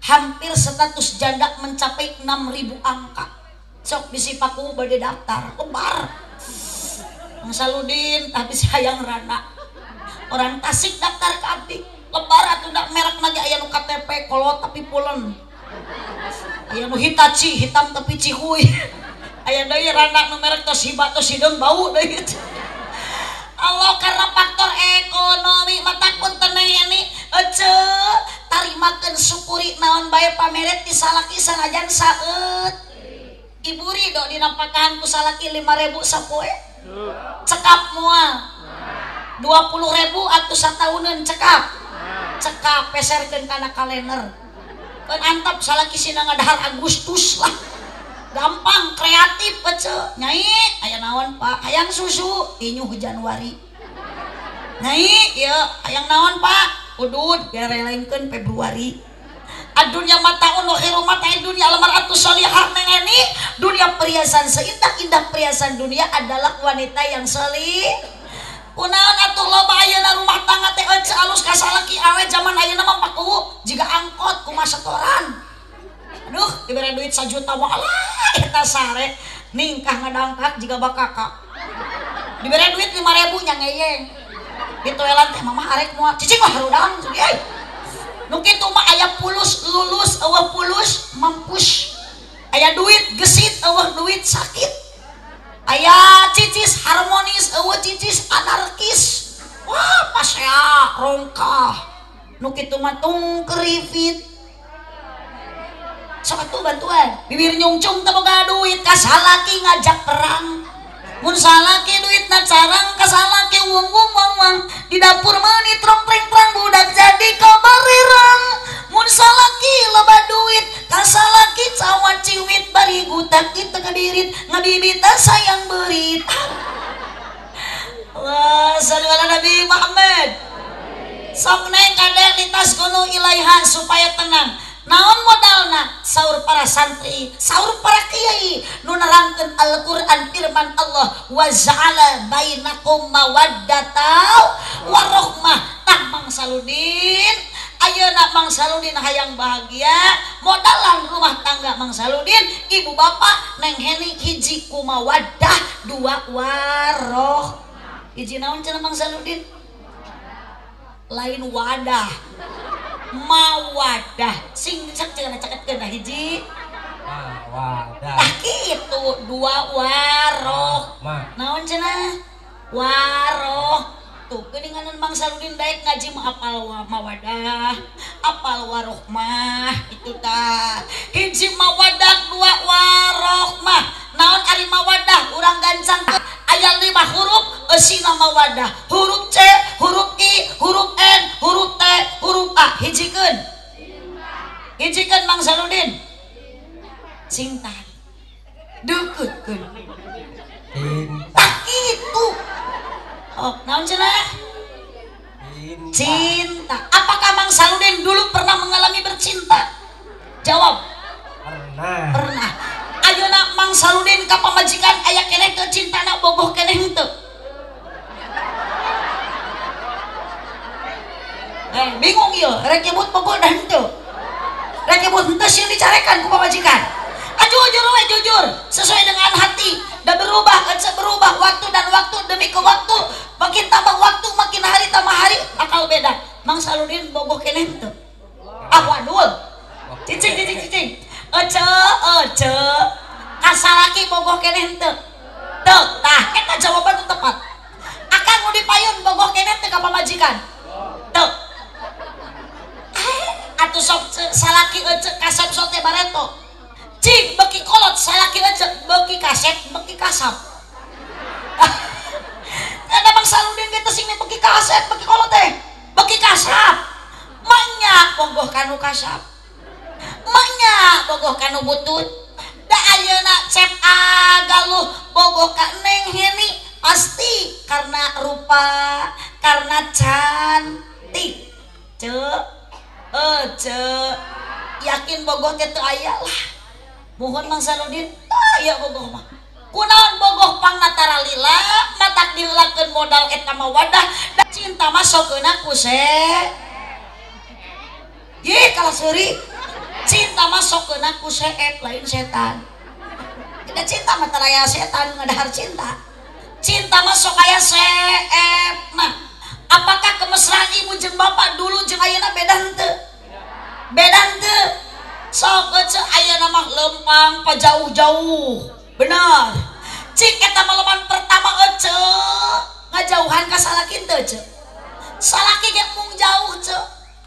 hampir status janda mencapai 6.000 angka. Sok bisi paku bade daftar lebar. Mang Saludin tapi sayang rana. Orang Tasik daftar ke abdi lebar atuh da merek lagi aya nu KTP kolot tapi pulen. Aya nu Hitachi hitam tapi cihuy. Aya deui rana nu merek tos hiba tos hideung bau deui. Allah karena faktor ekonomi mata pun tenang ini ece tarimakeun syukuri naon bae pameret di salaki sanajan saeut. Ibu ridho dinampakan ku salaki 5.000 sapoe cekap moal 20.000 atuh satauneun cekap cekap peserkeun kana kalender keun antap salaki sina ngadahar Agustus lah. Gampang kreatif ece nyai aya naon pak hayang susu tinyuh Januari nyai ieu hayang naon pak udud gerelengkeun Februari. Adunya mataun wa khairu mata'i dunya al-mar'atu sholihah. Neng ini dunia perhiasan seindah-indah perhiasan dunia adalah wanita yang solih. Kunaon atuh loba ayeuna rumah tangga teh ece alus ka salaki awe zaman ayeuna mah pakuhu jiga angkot kumaha setoran. Aduh dibere duit 1 juta mah alah eta sare ningkah ngadangkak jiga bakaka. Dibere duit 5.000 nya ngeyeng. Ditoelan teh mamah arek moal cicing mah harudang euy. Nu kitu mah aya pulus lulus eueuh pulus mampus. Aya duit gesit eueuh duit sakit. Aya cicis harmonis eueuh cicis anarkis. Wah pasea rongkah. Nu kitu mah tung kerifit. Sok atuh bantuan bibir nyungcung teu boga duit ka salaki ngajak perang. Mun salaki duitna carang ka salaki wung wung wang wang di dapur meuni trong treng trang budak jadi kabarirang. Mun salaki loba duit ka salaki cawan ciwit bari gutak teu kadirit ngabibita sayang beurit. Allah sallu ala Nabi Muhammad. Sok neng kade litas kunu ilaiha supaya tenang. Naon modalna saur para santri, saur para kiai nu nerangkeun Al-Qur'an firman Allah wa ja'ala bainakum mawaddata warahmah. Tah Mang Saludin, ayeuna Mang Saludin hayang bahagia, modalan rumah tangga Mang Saludin, ibu bapak Neng Heni hiji ku mawaddah, dua waroh. Hiji naon cenah Mang Saludin? Lain wadah. Mawadah sing cek cenah caketkeun dah hiji mawadah tah kitu dua waroh naon cenah waroh tuh geuninganan Mang Saludin daek ngaji mah apal mawadah apal warohmah itu tah hiji mawadah dua warohmah naon ari mawadah urang gancang aya 5 huruf eusina mawadah huruf C huruf I huruf N huruf T huruf A. Hijikeun hijikeun Mang Saludin cinta deukeukeun tah kitu. Oh naon cenah cinta. Apakah Mang Saludin dulu pernah mengalami bercinta? Jawab. Pernah. Pernah. Ayeuna Mang Saludin ka pamajikan aya keneh teu cintana bogoh keneh henteu? Bingung ieu, rek nyebut bogoh dah henteu. Rek nyebut henteu sieun dicarekan ku pamajikan. Ah jujur we jujur, sesuai dengan hati. Dan berubah, berubah waktu dan waktu demi ke waktu. Makin tambah waktu, makin hari tambah hari akal beda. Mang Saludin bogoh keneh henteu? Ah wadul. Cicing cicing cicing. Ece ece kasalaki bogoh keneh henteu? Teu. Teu, tah eta jawaban nu tepat. Akang nu dipayun bogoh keneh teu ka pamajikan? Teu. Atuh sok salaki ece kasep sote bareto. Cing beki kolot salaki ece beki kasep beki kasap. Ada Bang Saludin ge teh sing beki kasep beki kolot teh beki kasap. Manya bogoh kanu kasap. Manya bogoh kanu butut. Da ayeuna Cep Galuh bogoh ka Neng Heni pasti karena rupa, karena cantik. Cek ce yakin bogoh teh teu aya lah. Muhun Mang Saludin, aya bogoh mah. Kunaon bogoh pangnatara lila, matak dilakeun modal eta mah wadah, da cinta mah sokeuna ku se. Ye kalah seuri. Cinta mah sokeuna ku seet lain setan. Tidak cinta mah taraya setan ngadahar cinta. Cinta mah sok aya seet. Nah, apakah kemesraan ibu jeung bapak dulu jeung ayeuna beda henteu? Beda henteu? Sok ece ayeuna mah lempang pajauh-jauh. Benar. Cik eta maleman pertama ece ngajauhan ka salaki teu ce. Salaki ge mung jauh ce.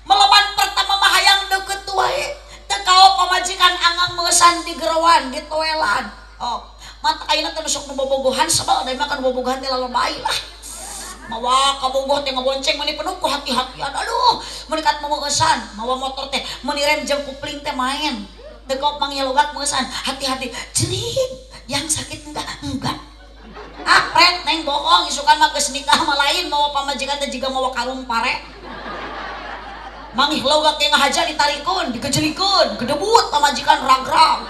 Maleman pertama mah hayang deukeut wae. Teu kaop pamajikan angang meusan di gerowan, di toelan. Oh, mata ayeuna teh sok nu bobogohan sebab da mah kan bobogohan teh lalebay lah. Mawa kabogoh teh ngabonceng meni penuh ku hati-hatian. Aduh, meuni kat meueusan, mawa motor teh meuni rem jeung kupling teh main. Teu kaop manghilogak meueusan, hati-hati. Cerik, yang sakit enggak? Enggak. Ah, pret neng bohong, isukan mah geus nikah mah lain, mawa pamajikan teh jiga mawa karung pare. Manghilogak teh ngahaja ditarikeun, digejelikeun, gedebut pamajikan rang-rang.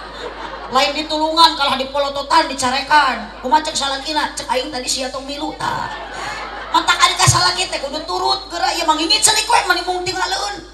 Lain ditulungan kalah dipolototan, dicarekan. Kumaha cek salakina? Cek aing tadi sia tong milu tah. Matak ari ka salaki teh kudu turut geura ieu mangingit cerik we mani mung tingaleun.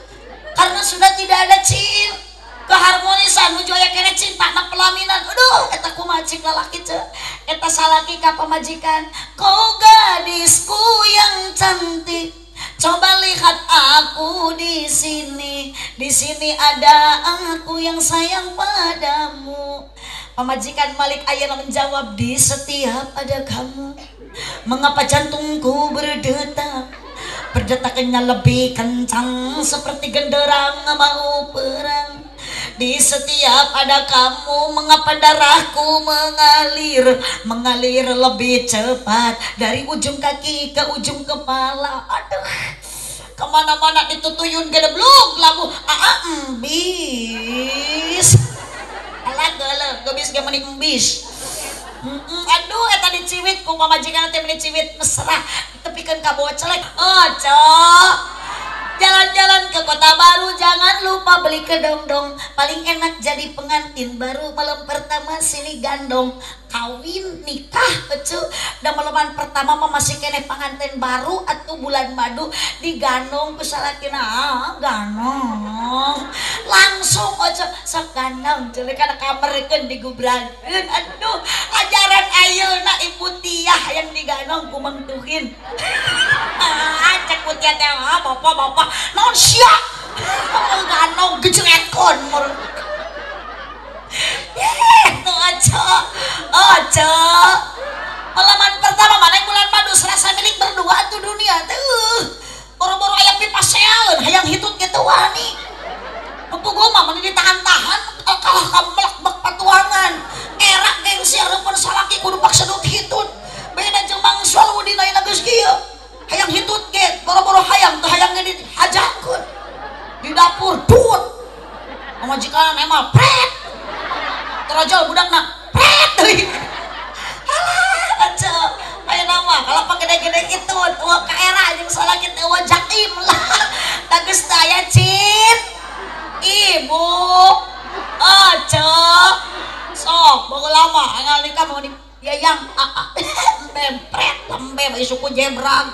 Karena sudah tidak ada cinta, keharmonisan nuju aya keneh cinta na pelaminan. Aduh, eta kumaha cik lalaki ce? Eta salaki ka pamajikan, "Kau gadisku yang cantik, coba lihat aku di sini. Di sini ada aku yang sayang padamu." Pamajikan Malik ayeuna menjawab, "Di setiap ada kamu, mengapa jantungku berdetak? Berdetaknya lebih kencang seperti genderang mau perang. Di setiap ada kamu, mengapa darahku mengalir, mengalir lebih cepat dari ujung kaki ke ujung kepala." Aduh, kemana-mana ditutuyun gedeblug labu embis. Alah geuleuh, gebis ge meuni embis. Aduh, eta diciwit ku pamajikan teh meuni ciwit mesra, ditepikeun ka bawa celek. Oh, cok. Jalan-jalan ke kota baru jangan lupa beli kedongdong, paling enak jadi pengantin baru malam pertama sini gandong. Kawin nikah ece da malaman pertama mah masih keneh pengantin baru atau bulan madu digandong ku salakina, gandong langsung ece sok gandong ceuleuh kana kamerkeun digubrankeun. Aduh, ajaran ayeuna Ibu Tiah yang digandong ku Mang Tuhin. Ah, cek Bu Tiah teh, bapak-bapak naon sia gandong gejretkeun mur. Tuh aja, aja. Malaman pertama mana bulan madu serasa milik berdua tuh dunia tuh. Boro-boro aya pipasean, hayang hitut gitu wani. Puguh mah meni ditahan-tahan kalah ka melak-bek patuangan. Era gengsi areupun salaki kudu paksa dut hitut. Beda jeung Mang Saludin ayeuna geus kieu. Hayang hitut ge, boro-boro hayang teu hayang ge dihajakeun. Di dapur dut. Pamajikan emal pret. Terojol budakna pret deui. Alah, aja. Ayeuna mah kalau pagede-gede kitu eueuh ka era jeung salaki teh eueuh jaim lah. Da geus teu aya cin. Ibu. Aja. Sok baheula mah anggal nikah mau di yayang embem pret lembem suku jebrag.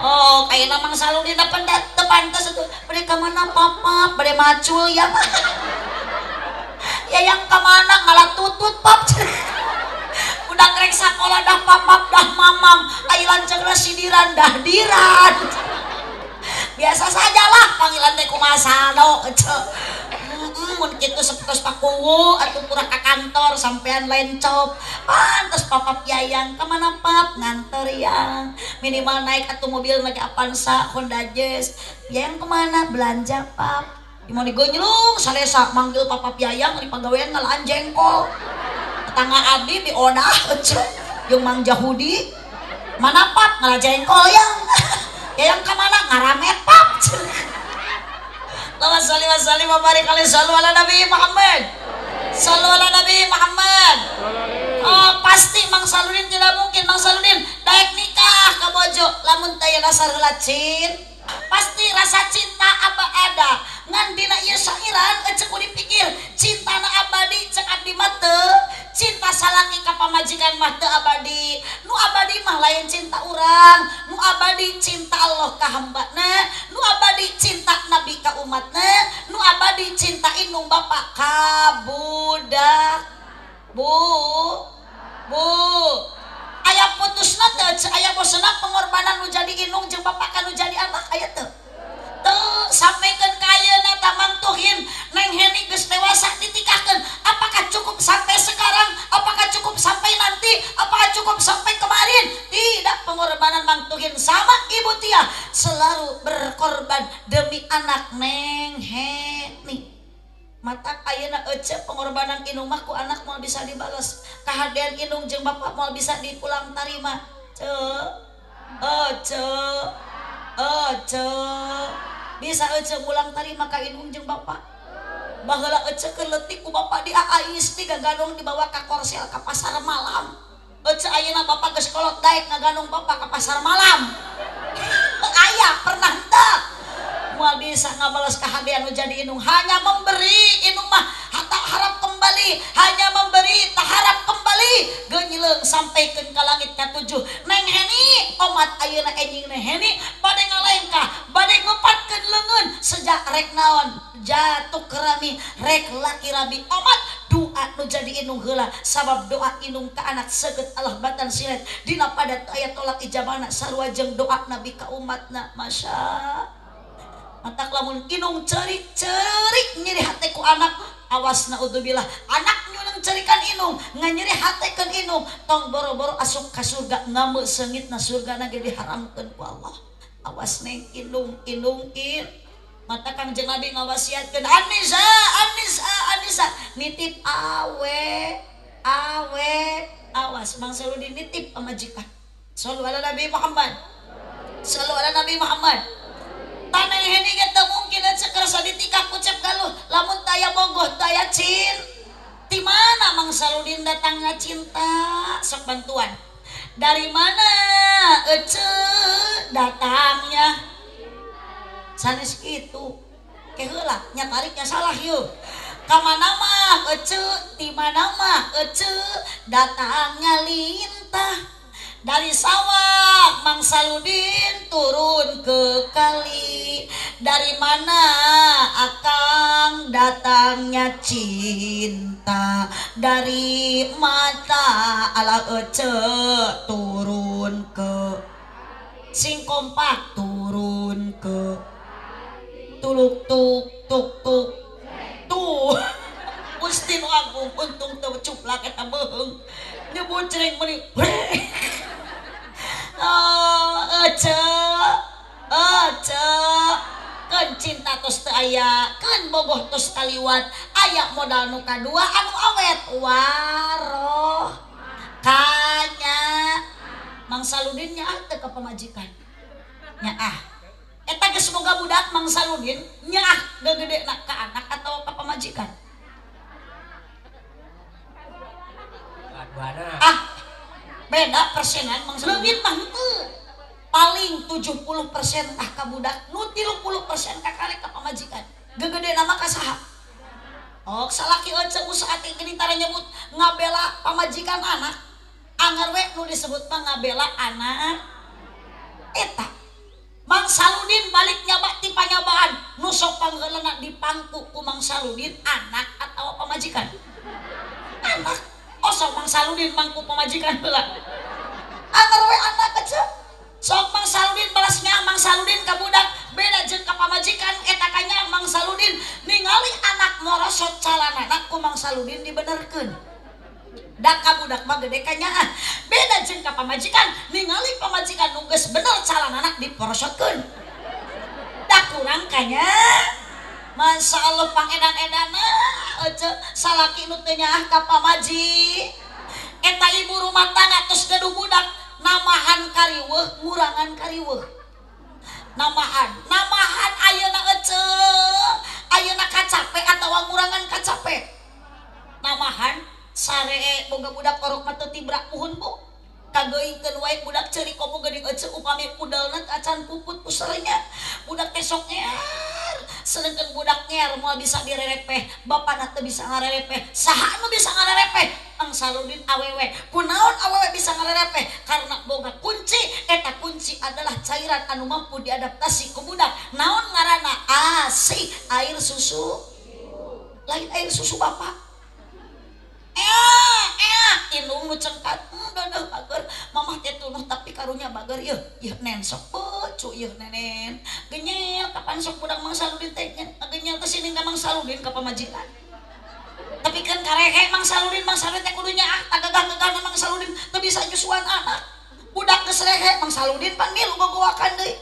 Oh, kayakna Mang Saludin teu pantes atuh. Bade ka mana papa? Bade macul ya. Yayang ka mana ngalah tutut pap. Udah ngrek sakola dah papap dah mamam, ai lanceukna sidiran dah diran. Biasa sajalah panggilan teh kumaha saldo ece. Mun kitu sapertos pakuwu atuh purah ka kantor sampean lain cop. Pantes papap Yayang kemana pap nganter yang minimal naik atau mobil lagi Avanza Honda Jazz. Yayang kemana belanja pap. Mau digonyelung salesa manggil papap Yayang di pagawean ngalaan jengkol. Tetangga abdi di odah jeung Mang Jahudi. Mana pap ngalah jengkol yang. Yayang kemana ngaramet pap. Allahumma sholli wa sallim wa barik alaihi sallu ala Nabi Muhammad. Sallu ala Nabi Muhammad. Oh, pasti Mang Saludin tidak mungkin Mang Saludin daek nikah ka bojo lamun teu aya dasar heula pasti rasa cinta apa ada. Ngan dina ieu sairan ecek kudu dipikir cintana abadi cek abdi mah teu, cinta salaki ka pamajikan mah teu abadi. Nu abadi mah lain cinta urang, nu abadi cinta Allah ka hambana, nu abadi cinta Nabi ka umatna, nu abadi cinta indung bapak ka budak. Bu, bu, aya putusna teu, aya bosna pengorbanan nu jadi indung jeung bapak ka nu jadi anak aya teu? Teu sampaikan ka ayeuna ta Mang Tuhin, Neng Heni geus dewasa ditikahkeun. Apakah cukup sampai sekarang? Apakah cukup sampai nanti? Apakah cukup sampai kemarin? Tidak, pengorbanan Mang Tuhin sama Ibu Tia selalu berkorban demi anak Neng Heni. Mata ayeuna ece pengorbanan indung mah ku anak moal bisa dibales. Kahadean indung jeung bapak moal bisa dipulang tarima. Ce, ece, ece. Bisa ece pulang tarima ka indung jeung bapak. Baheula ece keur leutik ku bapak diaais digaganong dibawa ka korsel ka pasar malam. Ece ayeuna bapak geus kolot daek ngaganong bapak ka pasar malam. Aya pernah teu? Moal bisa ngabalas kahadean nu jadi indung, hanya memberi indung mah tak harap kembali, hanya memberi tak harap kembali. Geunyileung sampaikeun ka langit katujuh. Neng Heni omat ayeuna enjing Neng Heni bade ngalengkah, bade ngupatkeun leungeun sejak rek naon jatuh kerami rek laki rabi omat doa nu jadi indung heula sabab doa indung ka anak seukeut Allah batan silet dina padat aya tolak ijabana sarua jeung doa Nabi ka umatna. Masya matak lamun indung cerik-cerik nyeri hate ku anak, awas naudzubillah anak nyuneng cerikan indung nganyeri hatekeun indung, tong boro-boro asup ka surga ngambeu seungitna surgana ge diharamkeun ku Allah. Awas neng indung indung in mata Kangjeng Nabi ngawasiatkeun Anisa Anisa Anisa nitip awe awe awas Mang Saludin nitip pamajikan. Sallu ala Nabi Muhammad. Sallu ala Nabi Muhammad. Tanah heni ge teu mungkin sekersa ditikah ku Cep Galuh lamun taya bogoh taya cin. Di mana Mang Saludin datangnya cinta? Sok bantuan. Dari mana ece datangnya? Sanes kitu. Ke heula nya tariknya salah yeuh. Ka mana mah ece, di mana mah ece datangnya lintah. Dari sawah Mang Saludin turun ke kali. Dari mana akang datangnya cinta? Dari mata ala ece turun ke sing kompak turun ke tuluk tuk tuk tuk tuh. Gusti nu agung untung teu cuplak eta beuheung nyebut cereng meuni. Oh, ece, ece, keun cinta tos teu aya, keun bogoh tos kaliwat, aya modal nu kadua anu awet waroh kanya. Mang Saludin nyaah teu ka pamajikan, nyaah. Eta geus boga budak Mang Saludin nyaah gegedena ka anak atawa ka pamajikan. Ah, beda persenan Mang Saludin mah henteu. Paling 70% tah ka budak, nu 30% ka karek ka pamajikan. Gegedena mah ka saha? Oh, salaki ece usaha teh geuning tara nyebut ngabela pamajikan anak. Anggar we nu disebut mah ngabela anak. Eta Mang Saludin balik nyaba ti panyabaan, nu sok pangheulana dipangku ku Mang Saludin anak atawa pamajikan? Anak. Osok Mang Saludin mangku pamajikan heula. Anggar we anak aja. Sok Mang Saludin balasnya Mang Saludin ka budak beda jeung ka pamajikan eta kanya Mang Saludin ningali anak morosot calanana ku Mang Saludin dibenerkeun. Da ka budak mah gede kanyaah. Beda jeung ka pamajikan, ningali pamajikan nu geus bener calanana diporosotkeun. Da kurang kanya. Masya Allah pangedan-edana ece salaki nu teu nyaah ka pamaji. Eta ibu rumah tangga tos gaduh budak namahan kariweuh ngurangan kariweuh. Namahan, namahan ayeuna ece. Ayeuna kacape atawa ngurangan kacape. Namahan sare boga budak orok mah teu tibrak puhun bu. Kageuingkeun wae budak ceurik komo geuning ece upami udalna acan puput pusernya. Budak teh sok ngeer. Sedengkeun budak ngeer moal bisa direrepeh, bapana teu bisa ngarerepeh. Saha nu bisa ngarerepeh? Mang Saludin awewe. Kunaon awewe bisa ngarerepeh? Karena boga kunci, eta kunci adalah cairan anu mampu diadaptasi ku budak. Naon ngaranna? ASI, air susu. Lain air susu bapak. Indung nu cengkat, dadah bager, mamah teh tunuh tapi karunya bager, yeuh, yeuh nen sok becu, yeuh nenen, genyel kapan sok budak Mang Saludin teh, genyel teh sini ka Mang Saludin ka pamajikan. Tapi kan karehe Mang Saludin teh kudu nyaah, tagagah-gagahna Mang Saludin teu bisa nyusuan anak. Budak geus rehe Mang Saludin pan milu gogowakan deui.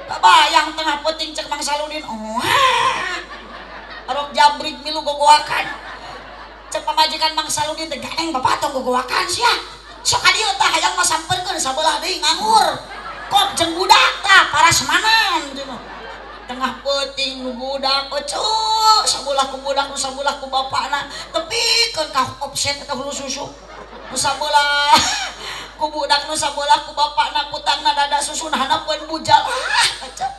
Kabayang tengah peuting cek Mang Saludin, oh, arok jabrik milu gogowakan. Cek pamajikan Mang Saludin teh gandeng bapak tong gogowakan sia. Sok ka dieu tah hayang mah samperkeun sabelah deui nganggur. Kop jeung budak tah parasmanan cenah. Tengah peuting nu budak eceu sabelah ku budak nu sabelah ku bapakna tepikeun ka offset eta hulu susu. Nu sabelah ku budak nu sabelah ku bapakna kutangna dada susu hanapeun bujal. Ah eceu.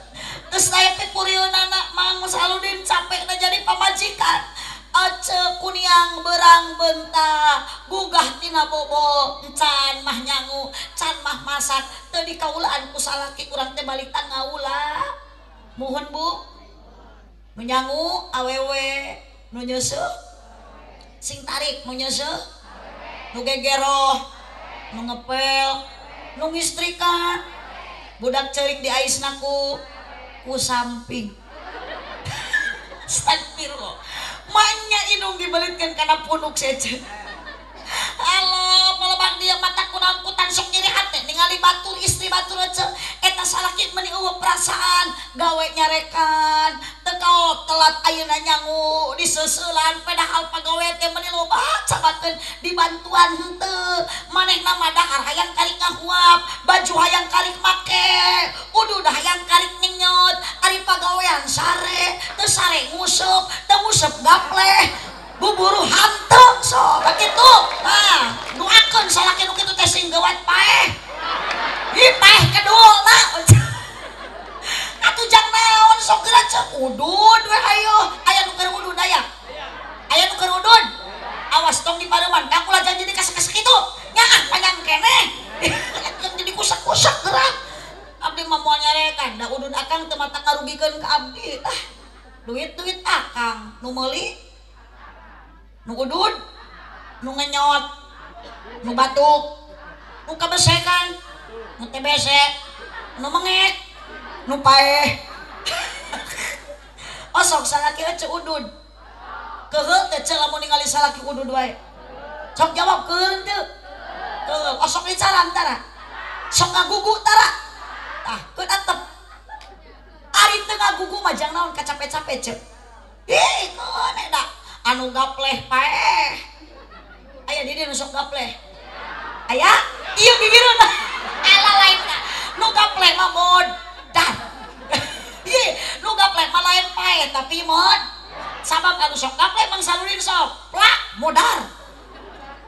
Geus lae teh kurieunana Mang Saludin capekna jadi pamajikan. Ece kuniang berang bentah gugah tina bobo can mah nyangu can mah masak teu dikaulaan ku salaki urang teh balik tah ngaula. Muhun bu nu nyangu awewe nu nyeuseuh sing tarik nu nyeuseuh nu gegeroh nu ngepel nu ngistrikan budak ceurik di aisna ku samping. Astagfirullah. Manya indung dibelitkeun kana punuk sejen. Halo, palebang dia mata kunaon kutan sok nyeri hate ningali batur istri batur ece eta salaki meuni eueuh perasaan gawe nyarekan teu kaop telat ayeuna nyangu diseuseulan padahal pagawe teh meuni loba cabakeun dibantuan henteu manehna mah dahar hayang karik ngahuap baju hayang karik make udud hayang karik nyenyot ari pagawean sare teu sare nguseup teu nguseup gapleh buburu hanteu sok kitu. Nah, doakeun salaki nu kitu teh sing geuwat paeh. Ih paeh kedulna. Atuh jang naon sok geura ceuk udud we hayo. Aya nu keur udud aya. Aya nu keur udud. Awas tong dipareuman, ka ulah janji dikasek-kasek kitu. Nyaah panjang keneh. Jeung jadi kusak-kusak geura. Abdi mah moal nyarekan da udud akang teu mata ngarugikeun ka abdi. Ah, duit-duit akang nu meuli nu udud, nu ngenyot, nu batuk, nu kabesekan, nu TBC, nu mengek, nu paeh. Osok salaki ece udud. Keheul teh ce lamun ningali salaki udud wae. Sok jawab keheul teu? Keheul. Osok dicaram tara. Sok ngagugu tara. Tah, keun antep. Ari teu ngagugu mah jang naon kacape-cape ce. Ih, keun eta. Anu gapleh paeh. Aya di dieu nu sok gapleh. Aya? Ieu gigireun. Ala lain nu gapleh mah modar. Ieu nu gapleh mah lain paeh tapi mod. Sabab anu sok gapleh Mang Saludin sok plak modar.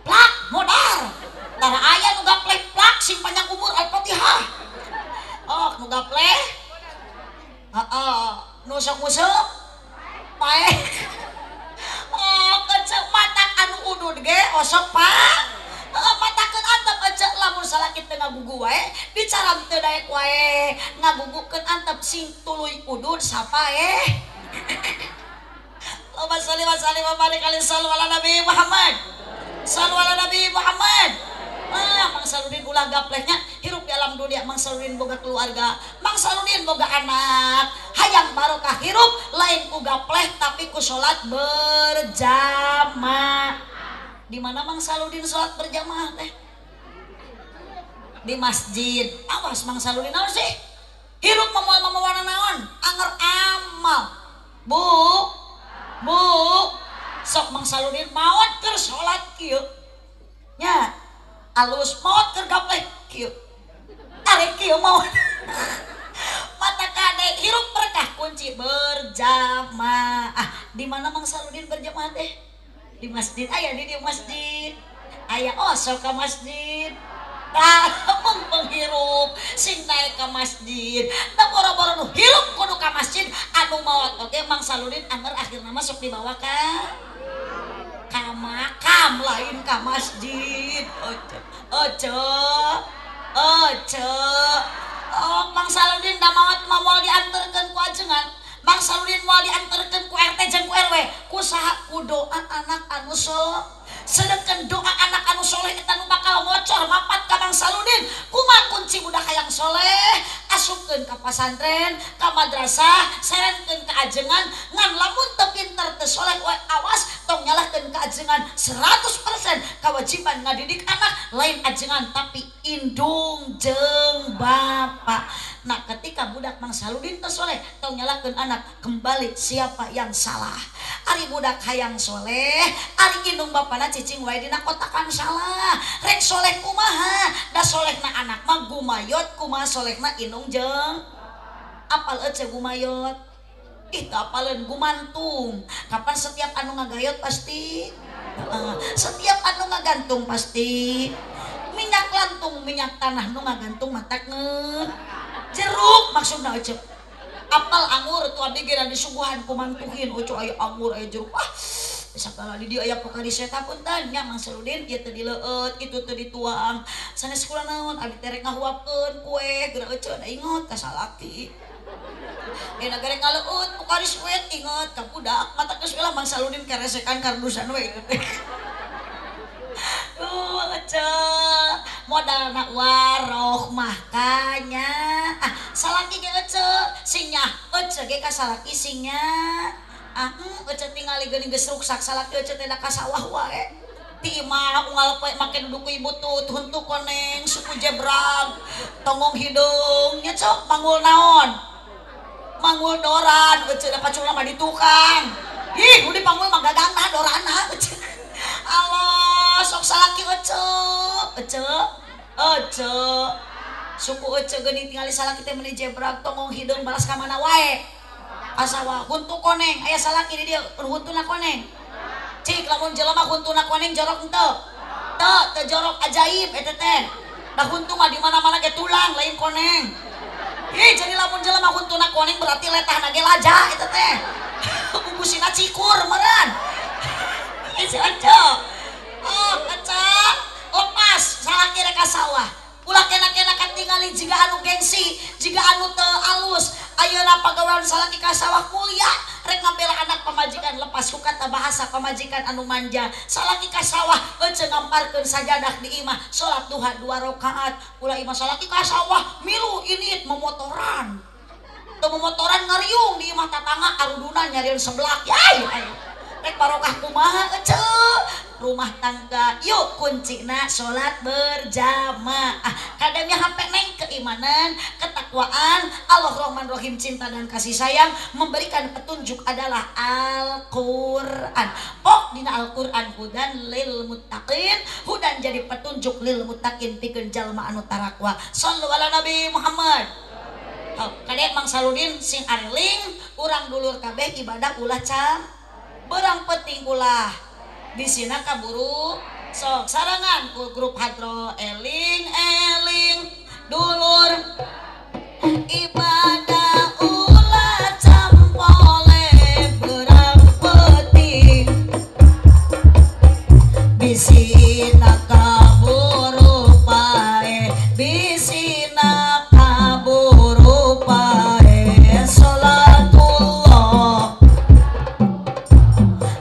Plak modar. Tara aya nu gapleh plak sing panjang umur Al-Fatihah. Oh, nu gapleh. Heeh, nu sok nguseup paeh. Oh, kecek mata anu udud ge osok pak. Matakeun antep ecek lamun salaki teu ngagugu wae dicaram teu daek wae ngagugukeun antep sing tuluy udud sapaeh. Allahumma shalli wa sallim wa barik alaihi sallu ala Nabi Muhammad. Sallu ala Nabi Muhammad. Ah, Mang Saludin ulah gaplehnya hirup di alam dunia. Mang Saludin boga keluarga, Mang Saludin boga anak. Hayang barokah hirup lain ku gapleh tapi ku salat berjamaah. Di mana Mang Saludin salat berjamaah teh? Di masjid. Awas Mang Saludin naon sih? Hirup moal mamawana naon? Anger amal. Bu. Bu. Sok Mang Saludin maot keur salat kieu. Nya, alus maot keur gapleh kieu. Arek kieu maot. Mata kade hirup berkah kunci berjamaah. Di mana Mang Saludin berjamaah teh? Di masjid. Aya di masjid. Aya osok ka masjid. Tah menghirup sing naik ka masjid. Da boro-boro nu hirup kudu ka masjid anu maot oge Mang Saludin anger akhirna masuk dibawa ka makam lain ka masjid. Oce oce oce. Oh, Mang Saludin da maot mah moal dianterkeun ku ajengan. Mang Saludin moal dianterkeun ku RT jeung ku RW. Ku saha? Ku doa anak anu soleh. Sedangkan doa anak anu soleh eta nu bakal ngocor mapat ka Mang Saludin. Kumaha kunci budak hayang soleh? Asupkeun ka pasantren, ka madrasah, sarankeun ka ajengan. Ngan lamun teu pinter teu soleh we awas tong nyalahkeun ka ajengan. 100% kewajiban ngadidik anak lain ajengan tapi indung jeung bapak. Nah ketika budak Mang Saludin teu soleh tong nyalahkeun anak, kembali siapa yang salah. Ari budak hayang soleh, ari indung bapana cicing wae dina kotakan salah. Rek soleh kumaha? Da solehna anak mah gumayot, kumaha solehna indung jeung apal ece gumayot. Ih teu apaleun gumantung. Kapan setiap anu ngagayot pasti setiap anu ngagantung pasti minyak lantung, minyak tanah nu ngagantung matak ngeun jeruk maksudna ece. Apal anggur tuh abdi geura disuguhan ku mantuhin oco aya anggur aya jeruk. Ah sagala di dieu aya pokari seta punten nya Mang Saludin ieu teu dileueut kitu teu dituang. Sanes kula naon abdi teh rek ngahuapkeun kue geura ece da ingot ka salaki. Dina gerek ngaleueut pokari sweet inget ka budak mata geus lah Mang Saludin keresekan kardusan we ieu teh. Duh ece modalna warohmah kanya. Ah salaki ge ece sinyah ece ge ka salaki sinya. Ah ece tingali geuning geus ruksak salaki ece teh da ka sawah wae. Ti imah unggal poe make duduk ku ibu tut huntu koneng suku jebrag tongong hidung nya cok manggul naon? Manggul doran ece da paculna mah di tukang. Ih nu dipanggul mah gagangna dorana ece. Allah sok salaki ece ece ece suku ece geuning tingali salaki teh meuni jebrag tongong hideung balas ka mana wae ka sawah huntu koneng aya salaki di dieu huntuna koneng cik lamun jelema huntuna koneng jorok henteu teu teu jorok ajaib eta teh da huntu mah di mana-mana ge tulang lain koneng. Ih jadi lamun jelema huntuna koneng berarti letahna ge laja eta teh bubusina cikur meureun. Ih si ece. Oh, ece, lepas salaki rek ka sawah. Ulah kena-kena katingali jiga anu gengsi, jiga anu teu alus. Ayeuna pagawean salaki ka sawah mulia, rek ngabela anak pamajikan lepas ku kata bahasa pamajikan anu manja. Salaki ka sawah ece ngamparkeun sajadah di imah, salat duha 2 rakaat. Ulah imah salaki ka sawah milu init memotoran. Teu memotoran ngariung di imah tatangga aruduna nyarian seblak. Yai ayo. Rek barokah kumaha ece rumah tangga yuk kuncina salat berjamaah. Kadangnya HP neng keimanan, ketakwaan, Allah Rahman Rahim cinta dan kasih sayang memberikan petunjuk adalah Al-Qur'an. Pok dina Al-Qur'an hudan lil muttaqin, hudan jadi petunjuk lil muttaqin pikeun jalma anu tarakwa. Shallu ala Nabi Muhammad. Oh, kadek Mang Saludin sing areling urang dulur kabeh ibadah ulah cam berang penting ulah disina kaburu sok sarangan ku grup hadro eling eling dulur ibadah ulah campole berang penting bisina kaburu pae bisina kaburu pae salatullah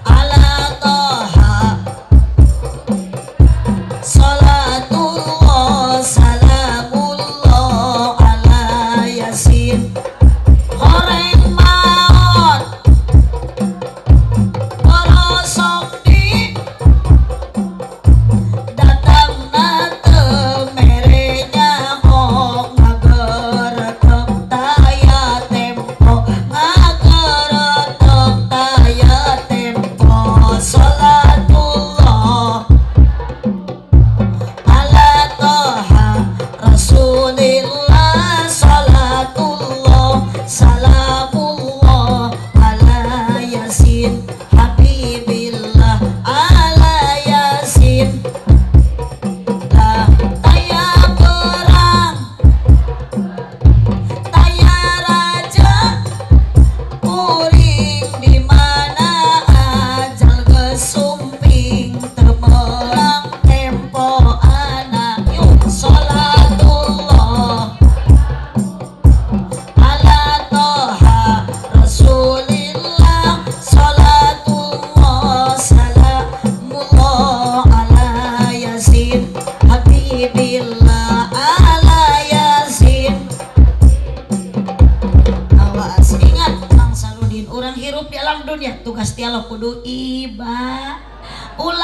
ala toha salatullah salamullah ala yasin horeng maot borosok di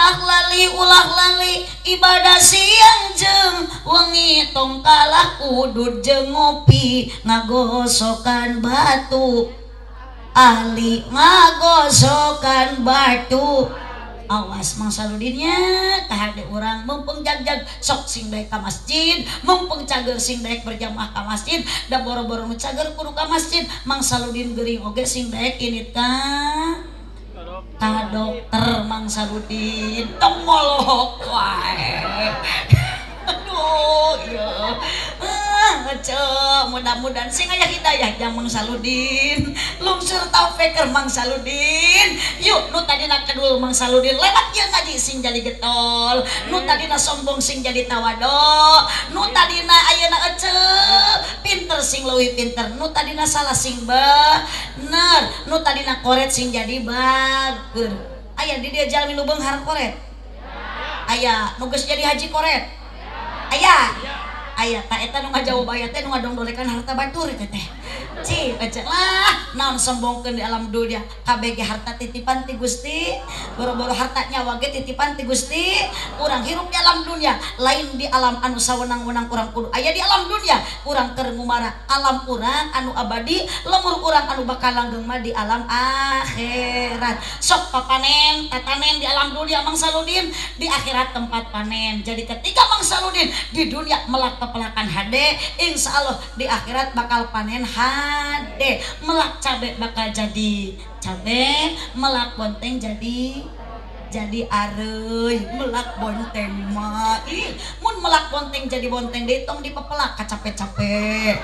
Ulah lali ulah lali ibadah siang jeung wengi tong kalah udud jeung ngopi ngagosokan batu ahli ngagosokan batu. Awas Mang Saludinnya kahade urang mumpung jag-jag sok sing daek ka masjid, mumpung cager sing daek berjamaah ka masjid, da boro-boro nu cager kudu ka masjid. Mang Saludin geuring oge sing daek ini ka dokter Mang Saludin tong molohok wae. Aduh ieu mudah-mudahan sing aya hidayah jang Mang Saludin, lungsur taufik keur Mang Saludin. Yuk nu tadina kedul Mang Saludin lewat ieu ngaji sing jadi getol, nu tadina sombong sing jadi tawado, nu tadina ayeuna eceu pinter sing leuwih pinter, nu tadina salah sing bener, nu tadina koret sing jadi bager. Aya di dieu jalmi nu beunghar koret, aya nu geus jadi haji koret, aya aya ta eta nu ngajawab aya teh nu ngadongdolekan harta batur teh teh. Cih ece lah naon sombongkeun di alam dunia kabeh ge harta titipan ti Gusti, boro-boro harta nyawa ge titipan ti Gusti. Urang hirup di alam dunia lain di alam anu sawenang-wenang urang kudu aya di alam dunia, urang keur ngumara alam urang anu abadi, lemur urang anu bakal langgeng mah di alam akhirat. Sok papanen tatanen di alam dunia Mang Saludin, di akhirat tempat panen. Jadi ketika Mang Saludin di dunia melak pepelakan hade, insya Allah di akhirat bakal panen hade. Melak cabe bakal jadi cabe, melak bonteng jadi areuy. Melak bonteng mah ih mun melak bonteng jadi bonteng deui tong dipepelak kacape-cape.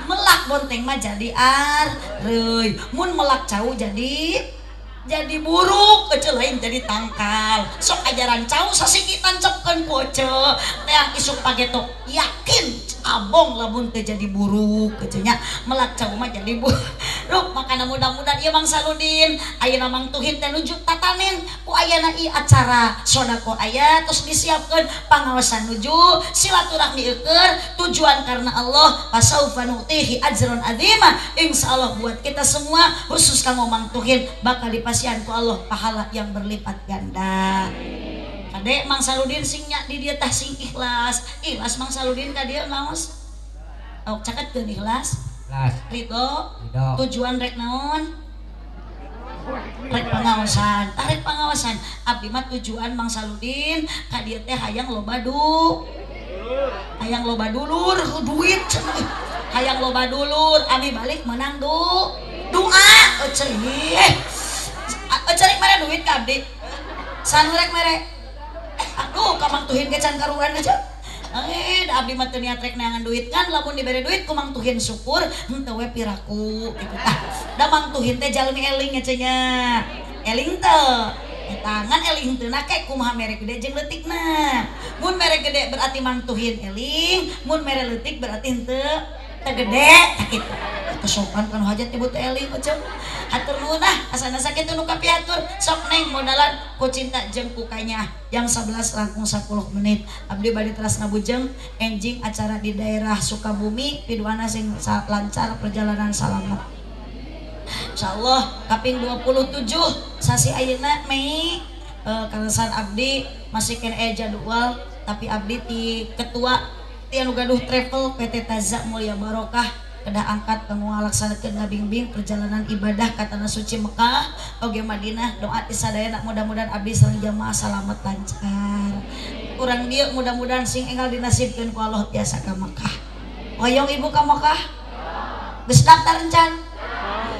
Melak bonteng mah jadi areuy, mun melak cau jadi buruk, kecil lain jadi tangkal. Sok ajaran cau sasiki tancepkeun ku ece teang isuk pageto yakin abong lamun teu jadi buruk kecilnya. Melak cau mah jadi buruk. Makana mudah-mudahan ieu Mang Saludin ayeuna Mang Tuhin teh nuju tatanen ku ayeuna ieu acara sodako aya terus disiapkeun pangaosan nuju silaturahmi eueur tujuan karena Allah fasaufa nu'tihi ajran azima. Insyaallah buat kita semua khusus kanggo Mang Tuhin bakal dipasihan ku Allah pahala yang berlipat ganda. Kade Mang Saludin sing nya di dieu tah sing ikhlas. Ikhlas Mang Saludin ka dieu naos? Oh, caketkeun ikhlas. Ikhlas. Ridho. Tujuan rek naon? Rek pangaosan. Tarik pangaosan. Abdi mah tujuan Mang Saludin ka dieu teh hayang loba du. Hayang loba dulur duit cenah. Hayang loba dulur, abi balik menang du. Doa eceu. Eceu rek mere duit ka abdi. Sanu rek mere. Aduh, ka Mang Tuhin ge can karuan aja. Da abdi mah teu niat rek neangan duit kan, lamun dibere duit ku Mang Tuhin syukur, henteu we piraku kitu tah. Da Mang Tuhin teh jalmi eling ece nya. Eling teu. Eta ngan eling teu na ke kumaha mere gede jeung leutikna. Mun mere gede berarti Mang Tuhin eling, mun mere leutik berarti henteu teu gede tah kitu. Kesopan kan hajat ibu teh eling ece. Hatur nuhun ah, asana sakitu nu kapihatur. Sok neng modalan ku cinta jeung ku kanya. Jam 11 langkung 10 menit. Abdi bade teras ngabujeng enjing acara di daerah Sukabumi, piduana sing lancar perjalanan salamet. Insyaallah kaping 27 sasi ayeuna Mei kalesan abdi masih keneh jadwal tapi abdi ti ketua ti anu gaduh travel PT Taza Mulia Barokah kedah angkat kanggo ngalaksanakeun ngabingbing perjalanan ibadah ka tanah suci Mekah oge Madinah. Doa ti sadayana mudah-mudahan abdi sareng jamaah salamet lancar. Urang dieu mudah-mudahan sing enggal dinasibkeun ku Allah tiasa ka Mekah. Hoyong ibu ka Mekah? Geus daftar encan?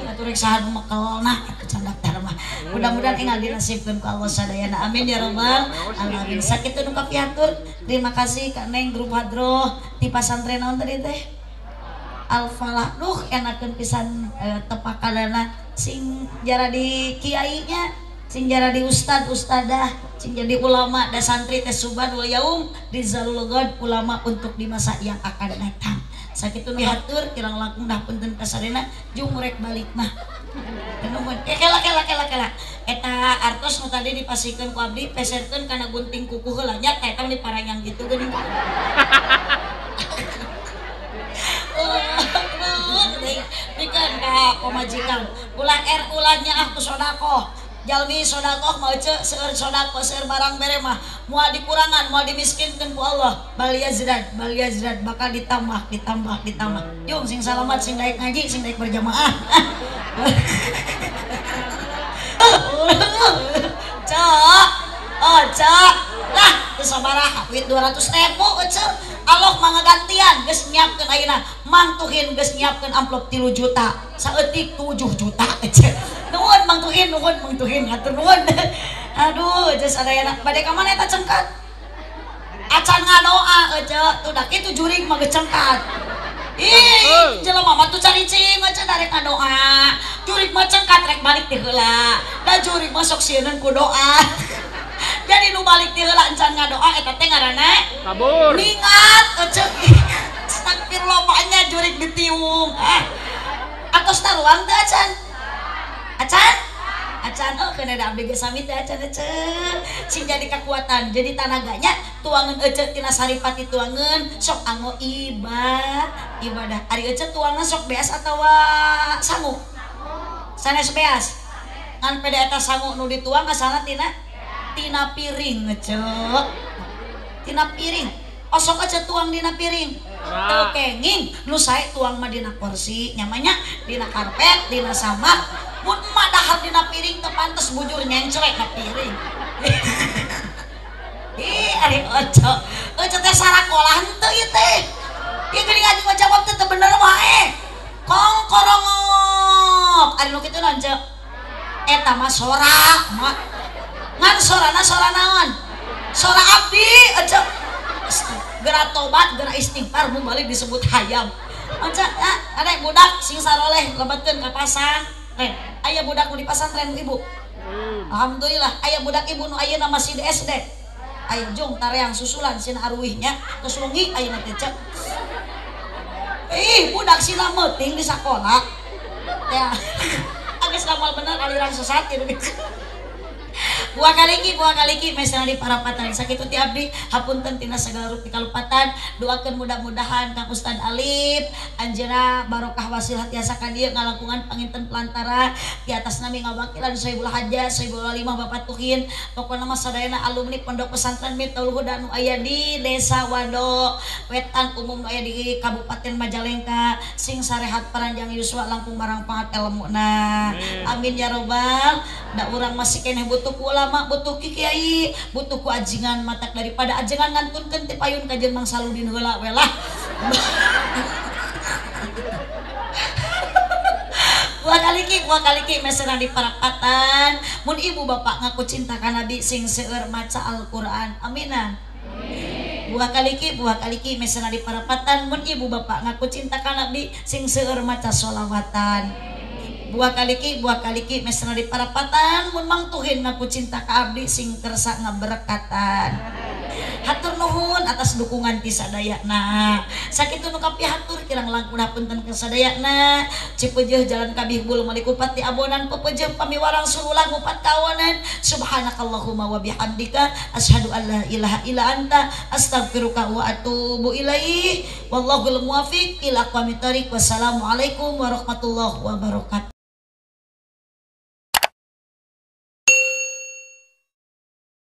Atuh rek saha nu mekelna atuh can daftar mah. Mudah-mudahan enggal dinasibkeun ku Allah sadayana. Amin ya rabbal alamin. Sakitu nu kapihatur. Terima kasih ka Neng grup hadroh ti pasantren naon tadi teh? Al-Falah. Duh enakeun pisan tepakanana sing jara di kiainya, sing jara di ustad ustadah, sing jadi ulama da santri teh suban wal yaum rizalul ghad, ulama untuk di masa yang akan datang. Sakitu nu hatur kirang langkung dah punten kasarena jung rek balik mah. Nuhun. Kela kela kela kela. Eta artos nu tadi dipasikeun ku abdi peserkeun kana gunting kuku heula nya eta diparanyang gitu geuning. Bikeun ka pamajikan ulah er ulahnya ah ku sodakoh. Jalmi sodakoh mah ece seueur sodakoh seueur barang bere mah moal dikurangan moal dimiskinkeun ku Allah. Bal yazdad bakal ditambah ditambah ditambah. Jung sing salamat sing daek ngaji sing daek berjamaah. Cok, oh cok, lah teu sabaraha duit 200.000 ece. Allah mah ngagantian geus nyiapkeun ayeuna Mang Tuhin geus nyiapkeun amplop 3 juta saeutik 7 juta ece. Nuhun Mang Tuhin, nuhun Mang Tuhin, hatur nuhun. Aduh, geus sadayana bade ka mana eta cengkat? Acan ngadoa ece, tuh da kitu jurig mah geus cengkat. Ih, jelema mah tuh caricing ece darek ngadoa. Jurig mah cengkat rek balik ti heula. Da jurig mah sok sieun ku doa. Jadi nu balik ti heula encan ngadoa eta teh ngaranna kabur. Ningat ece. Astagfirullah banyak jurig ditiung. Atos taruang teh acan. Acan? Acan oh kena da abdi ge sami teh acan ece. Sing jadi kekuatan, jadi tanaganya tuangan ece tina saripati tuangan sok anggo ibadah. Ari ece tuangan sok beas atawa sangu? Sanes beas. Ngan peda eta sangu nu dituang asalna tina piring ece. Tina piring. Osok aja tuang dina piring. Teu kenging nu sae tuang mah dina kursi, nyamanya dina karpet, dina samak. Mun emak dahar dina piring teu pantes bujur nyencrek na piring. Ih, ari oco. Oco teh sarakolah henteu ieu teh. Ieu geuning aja ngajawab teh teu bener wae. Kong korongok. Ari nu kitu naon ceu? Eta mah sora, mak. Ngan sorana sora naon? Sora abdi ece. Geura tobat, geura istighfar mun balik disebut hayam. Ece, ada budak sing saroleh lebetkeun ka pasantren. Aya budak nu di pasantren ibu. Alhamdulillah, aya budak ibu nu ayeuna masih di SD. Aya jung tareang susulan sina aruihnya geus wengi ayeuna teh cek. Ih, budak sina meuting di sakola. Teh. Geus lamal bener aliran sesat gitu. Buah kaliki mesna di parapatan sakitu ti abdi hapunten tina sagala rupi kalupatan doakeun mudah-mudahan Kang Ustad Alif anjeunna barokah wasilah tiasa ka dieu ngalangkungan panginten pelantara di atas nami ngawakilan Sohibul Hajat Sohibul Walimah Bapak Tuhin pokona mah sadayana alumni Pondok Pesantren Miftahul Huda nu aya di Desa Wado Wetan umum nu aya di Kabupaten Majalengka sing sarehat paranjang yuswa langkung marang pangat elmuna amin ya robbal da urang masih keneh butuh ku ulama, butuh ki kiai, butuh ku ajingan matak daripada ajengan ngantunkeun ti payun ka jeung Mang Saludin heula we lah. Buah kaliki mesena di parapatan mun ibu bapak ngaku cinta ka Nabi sing seueur maca Al-Qur'an. Aminan. Buah kaliki mesena di parapatan mun ibu bapak ngaku cinta ka Nabi sing seueur maca sholawatan. Buah kaliki mesra di parapatan mun Mang Tuhin ngaku cinta ka abdi sing kersa ngaberkatan. Hatur nuhun atas dukungan ti sadayana. Sakitu nu kapihatur kirang langkung hapunten ka sadayana. Cipeujeuh jalan kabih bulu malikupat di abonan pepeujeuh pamiwarang sululang upat kawanan. Subhanakallahumma wa bihamdika asyhadu an la ilaha illa anta astaghfiruka wa atubu ilaih. Wallahul muwaffiq ila aqwamit thoriq. Wassalamualaikum warahmatullahi wabarakatuh.